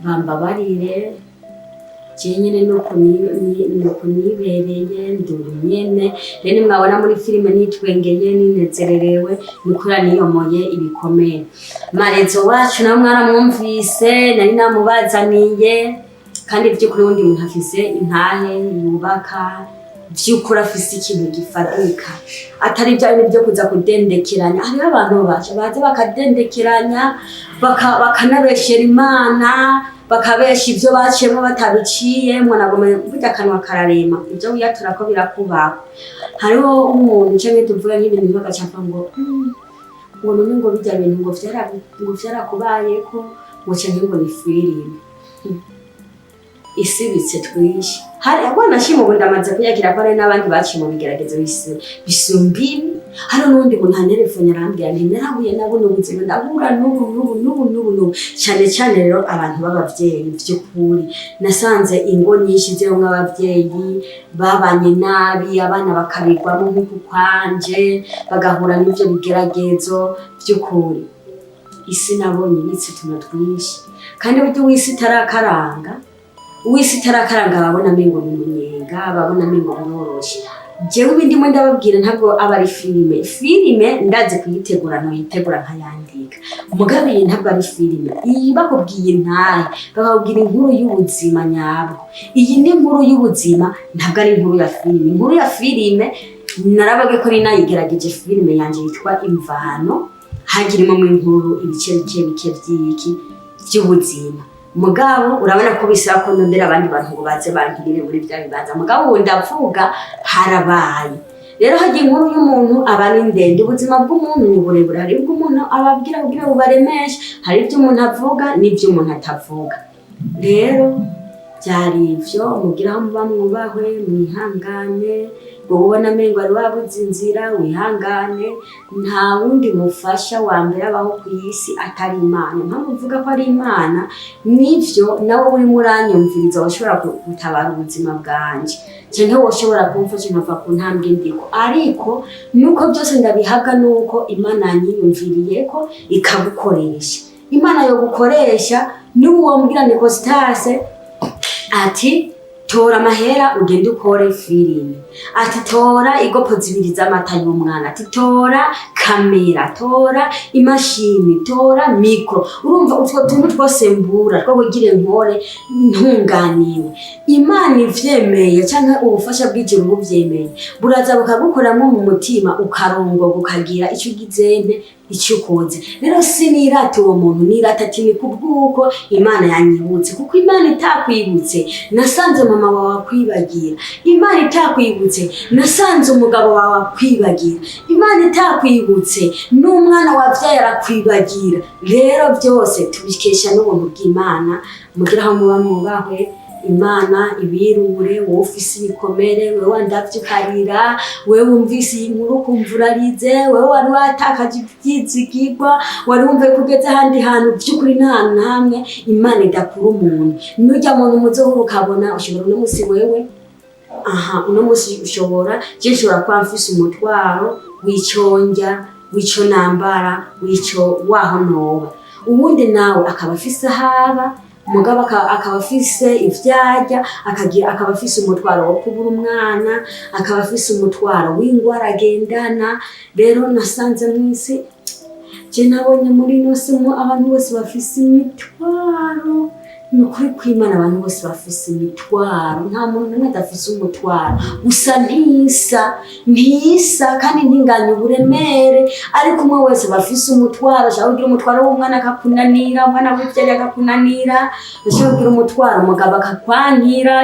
bambabarire. Je nyene nuko nuko nibereye, nduru nyene. Rero nimwabona muri filime nitwengeye, ninezererewe, nukura niyomoye ibikomere. Marezo wacu nawe mwaramwumvise, nari namubazaniye, kandi vy'ukuri wundi muntu afise intahe yubaka, vy'ukuri afise ikintu gifatika, atari bya bintu byo kuza kudendekeranya. Hariho abantu baca baza bakadendekeranya, bakanabeshera Imana, bakabesha ibyo baciyemo batabiciyemwo. Nagoma burya akanwa kararema, ibyo wiyatura ko birakubaho. Hariho umuntu canke tuvuga nk'ibintu bagaca avuga ngo ngo none ngo bijya bintu ngo vyara ngo vyarakubayeko, ngo canke ngo ni filime isibitse twinshi. Hari wanashima ubu ndamaze kuyakira ko hari n'abandi baciye mu bigeragezo bisumba ibi. Hari n'uwundi muntu antelefone arambwira nti: "Narahuye na buno buzima, ndahura n'ubu n'ubu n'ubu n'ubu n'ubu." Cyane cyane rero abantu b'abavyeyi, vy'ukuri nasanze ingo nyinshi zirimwo abavyeyi babanye nabi, abana bakabigwamo nk'uku kwanje, bagahura n'ivyo bigeragezo. Vy'ukuri isi nabonye ibitse utuntu twinshi, kandi burya uw'isi itarakaranga, uw'isi itarakaranga babona amengo ni umunyenga, babona amengo biroroshe. Jewe ibi ndimo ndababwira ntabwo aba ari filime. Filime ndazi kuyitegura, ntoyitegura nkayandika, mugabo iyi ntabwo ari filime. Iyi bakubwiye intahe, bakakubwira inkuru y'ubuzima nyabwo. Iyi ni inkuru y'ubuzima, ntabwo ari inkuru ya filime. Inkuru ya filime narababwiye ko nayigerageje, filime yanje yitwa Imvano, hagirimo inkuru ibice bike bike vy'iki vy'ubuzima. Mugabo urabona ko bisaba ko ndondera abandi bantu ngo baze bankirire muri vya bibanza. Mugabo ubu ndavuga harabaye. Rero hajya inkuru y'umuntu aba ari ndende, ubuzima bw'umuntu ni burebure. Hari ubwo umuntu ababwira kugira bubaremeshe, hari ibyo umuntu avuga n'ibyo umuntu atavuga. Rero byari ivyo. Mugira aho muba mwubahwe, mwihangane. Wowe ubona amengo wari wabuze inzira, wihangane. Nta wundi mufasha wa mbere abaho ku isi atari Imana. Impamvu mvuga ko ari Imana, nivyo nawe urimo uranyumviriza washobora gutabara ubuzima bwanje, canke woshobora kumfasha nkava ku ntambwe ndiko, ariko nuko byose ndabihabwa nuko Imana yanyiyumviriyeko ikagukoresha. Imana yo gukoresha n'ubu wombwira ni Constance ati: "Tora amahera ugende ukore filime," ati: "Tora igopo zibiri z'amata y'umwana," ati: "Tora kamera, tora imashini, tora mikoro." Urumva utwo tuntu twose mbura two kugira nkore ntunganiwe, Imana ivyemeye canke ubufasha bw'ijuru buvyemeye, buraza bukagukoramwo mu mutima, ukarongoka, ukagira ico ugizente, icyo ukoze. Rero sinirata uwo muntu, nirata ati ni kubw'uko Imana yanyibutse, kuko Imana itakwibutse nasanze mama wawe akwibagira, Imana itakwibutse nasanze umugabo wawe akwibagira, Imana itakwibutse n'umwana wabyaye arakwibagira. Rero byose tubikesha n'ubuntu bw'Imana. Mugira aho muba mwubahwe, Imana ibirure. Wowe ufise ibikomere, wewe wandavye ukarira, wewe wumvise iyi nkuru ukumva urarize, wewe wari watakaje ivyizigirwa, wari wumve ko ugeze ahandi hantu, vy'ukuri nta hantu na hamwe Imana idakura umuntu. Nurya muntu muzohura ukabona ushobora uno musi wewe Aha uno munsi ushobora, je nshobora kuba mfise umutwaro w'ico ndya, w'ico nambara, w'ico waho noba. Uwundi nawe akaba afise ahaba, mugabo akaba afise ivyarya, akagira, akaba afise umutwaro wo kubura umwana, akaba afise umutwaro w'ingwara agendana. Rero nasanze mw'isi, je nabonye muri ino si mo abantu bose bafise imitwaro. Ni ukuri kw'Imana, abantu bose bafise imitwaro, nta muntu n'umwe adafise umutwaro. Gusa ntisa, ntisa kandi ntinganya uburemere, ariko umwe wese aba afise umutwaro. Ashobora kugira umutwaro w'umwana akakunanira, umwana w'ivyari akakunanira, ashobora kugira umutwaro umugabo akakwankira,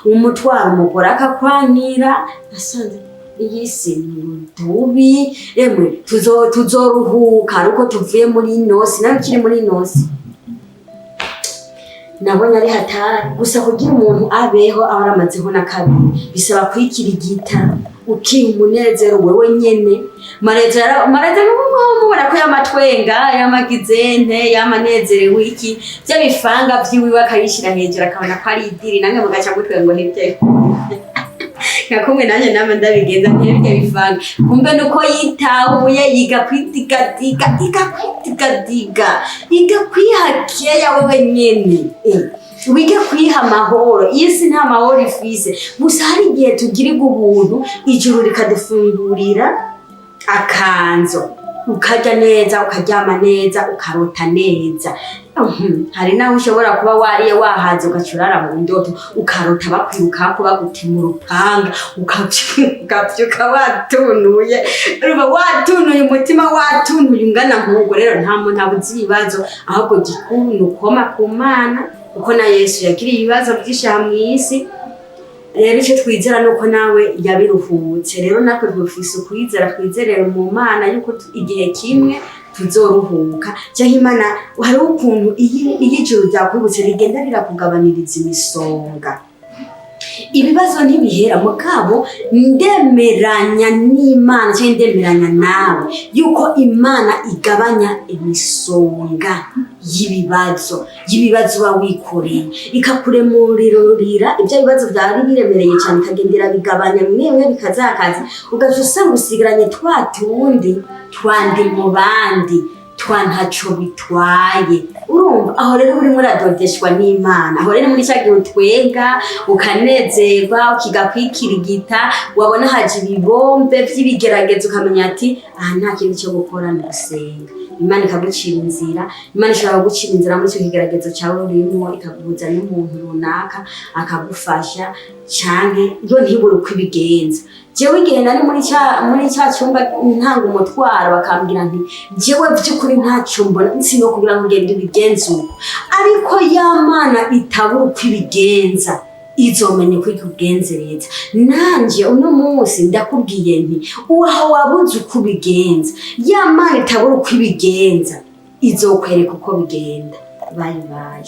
umutwaro umugore akakwankira. Nasanze iyi si ni rudubi. Emwe, tuzoruhuka ariko tuvuye muri ino si. Nawe ukiri muri ino si nabonye ari hatari. Gusa kugira umuntu abeho aba aramazeho na kabiri, bisaba kwikirigita, ukiha umunezero wewe nyene. Mareza, mareza mubona ko yamatwenga, yamagizente, yamanezerewe, iki bya bifanga vyiwiwe akabishira hejuru, akabona ko ari idiri, namwe mugaca mutwenga ngo nibyo nka kumwe nanjye nama ndabigenza, ntibyo bifanga. Kumbe nuko yitahuye, yiga kwidigadiga, yiga kwidigadiga, yiga kwiha keya wewe nyene. Wige kwiha amahoro. Iyi si nta mahoro ifise. Gusa hari igihe tugirirwa ubuntu, ijuru rikadufungurira akanzo, ukarya neza, ukaryama neza, ukarota neza. Hari naho ushobora kuba wariye wahaze, ugaca urara mu ndoto, ukarota bakwirukako, bagutema urupanga, ukavyuka watunuye. Urumva watunuye umutima, watunuye ungana nk'ubwo. Rero nta muntu abuze ibibazo, ahubwo gikuru ni ukoma ku Mana, kuko na Yesu yagiriye ibibazo vyinshi aha mw'isi. Rero icyo twizera ni uko nawe yabiruhutse. Rero natwe dufise ukwizera, twizerere mu Mana yuko igihe kimwe tuzoruhuka. Cyangwa Imana, hariho ukuntu iyo ijuru ryakwibutse rigenda rirakugabaniriza imisonga. Ibibazo ntibihera, mugabo ndemeranya n'Imana cyangwa ndemeranya nawe yuko Imana igabanya imisonga y'ibibazo uba wikoreye, ikakuremurira ibyo bibazo byari biremereye cyane, ikagendera bigabanya bimwe bimwe, bikazakaza, ugaca usanga usigaranye twa tundi twandi mu bandi twa ntaco bitwaye. Urumva aho rero urimo uradodeshwa n'Imana. Aho rero muri cya gihe utwenga, ukanezerwa, ukiga kwikirigita, wabona haje ibibombe vy'ibigeragezo, ukamenya ati aha nta kindi cyo gukora, ni gusenga. Imana ikagucira inzira. Imana ishobora kugucira inzira muri icyo kigeragezo cyawe urimo, ikaguhuza n'umuntu runaka akagufasha, canke yo ntibure uko ibigenza. Jewe igihe nari muri cya cyumba ntanga umutwaro, bakambwira nti jewe by'ukuri ntacyo mbona, sino kugira ngo ugende ubigenze uko, ariko ya Mana itabura uko ibigenza, izomenya uko ikugenzereza. Nanje uno munsi ndakubwiye nti uwaho wabuze uko ubigenza, ya Mana itabura uko ibigenza izokwereka uko bigenda. Bye bye.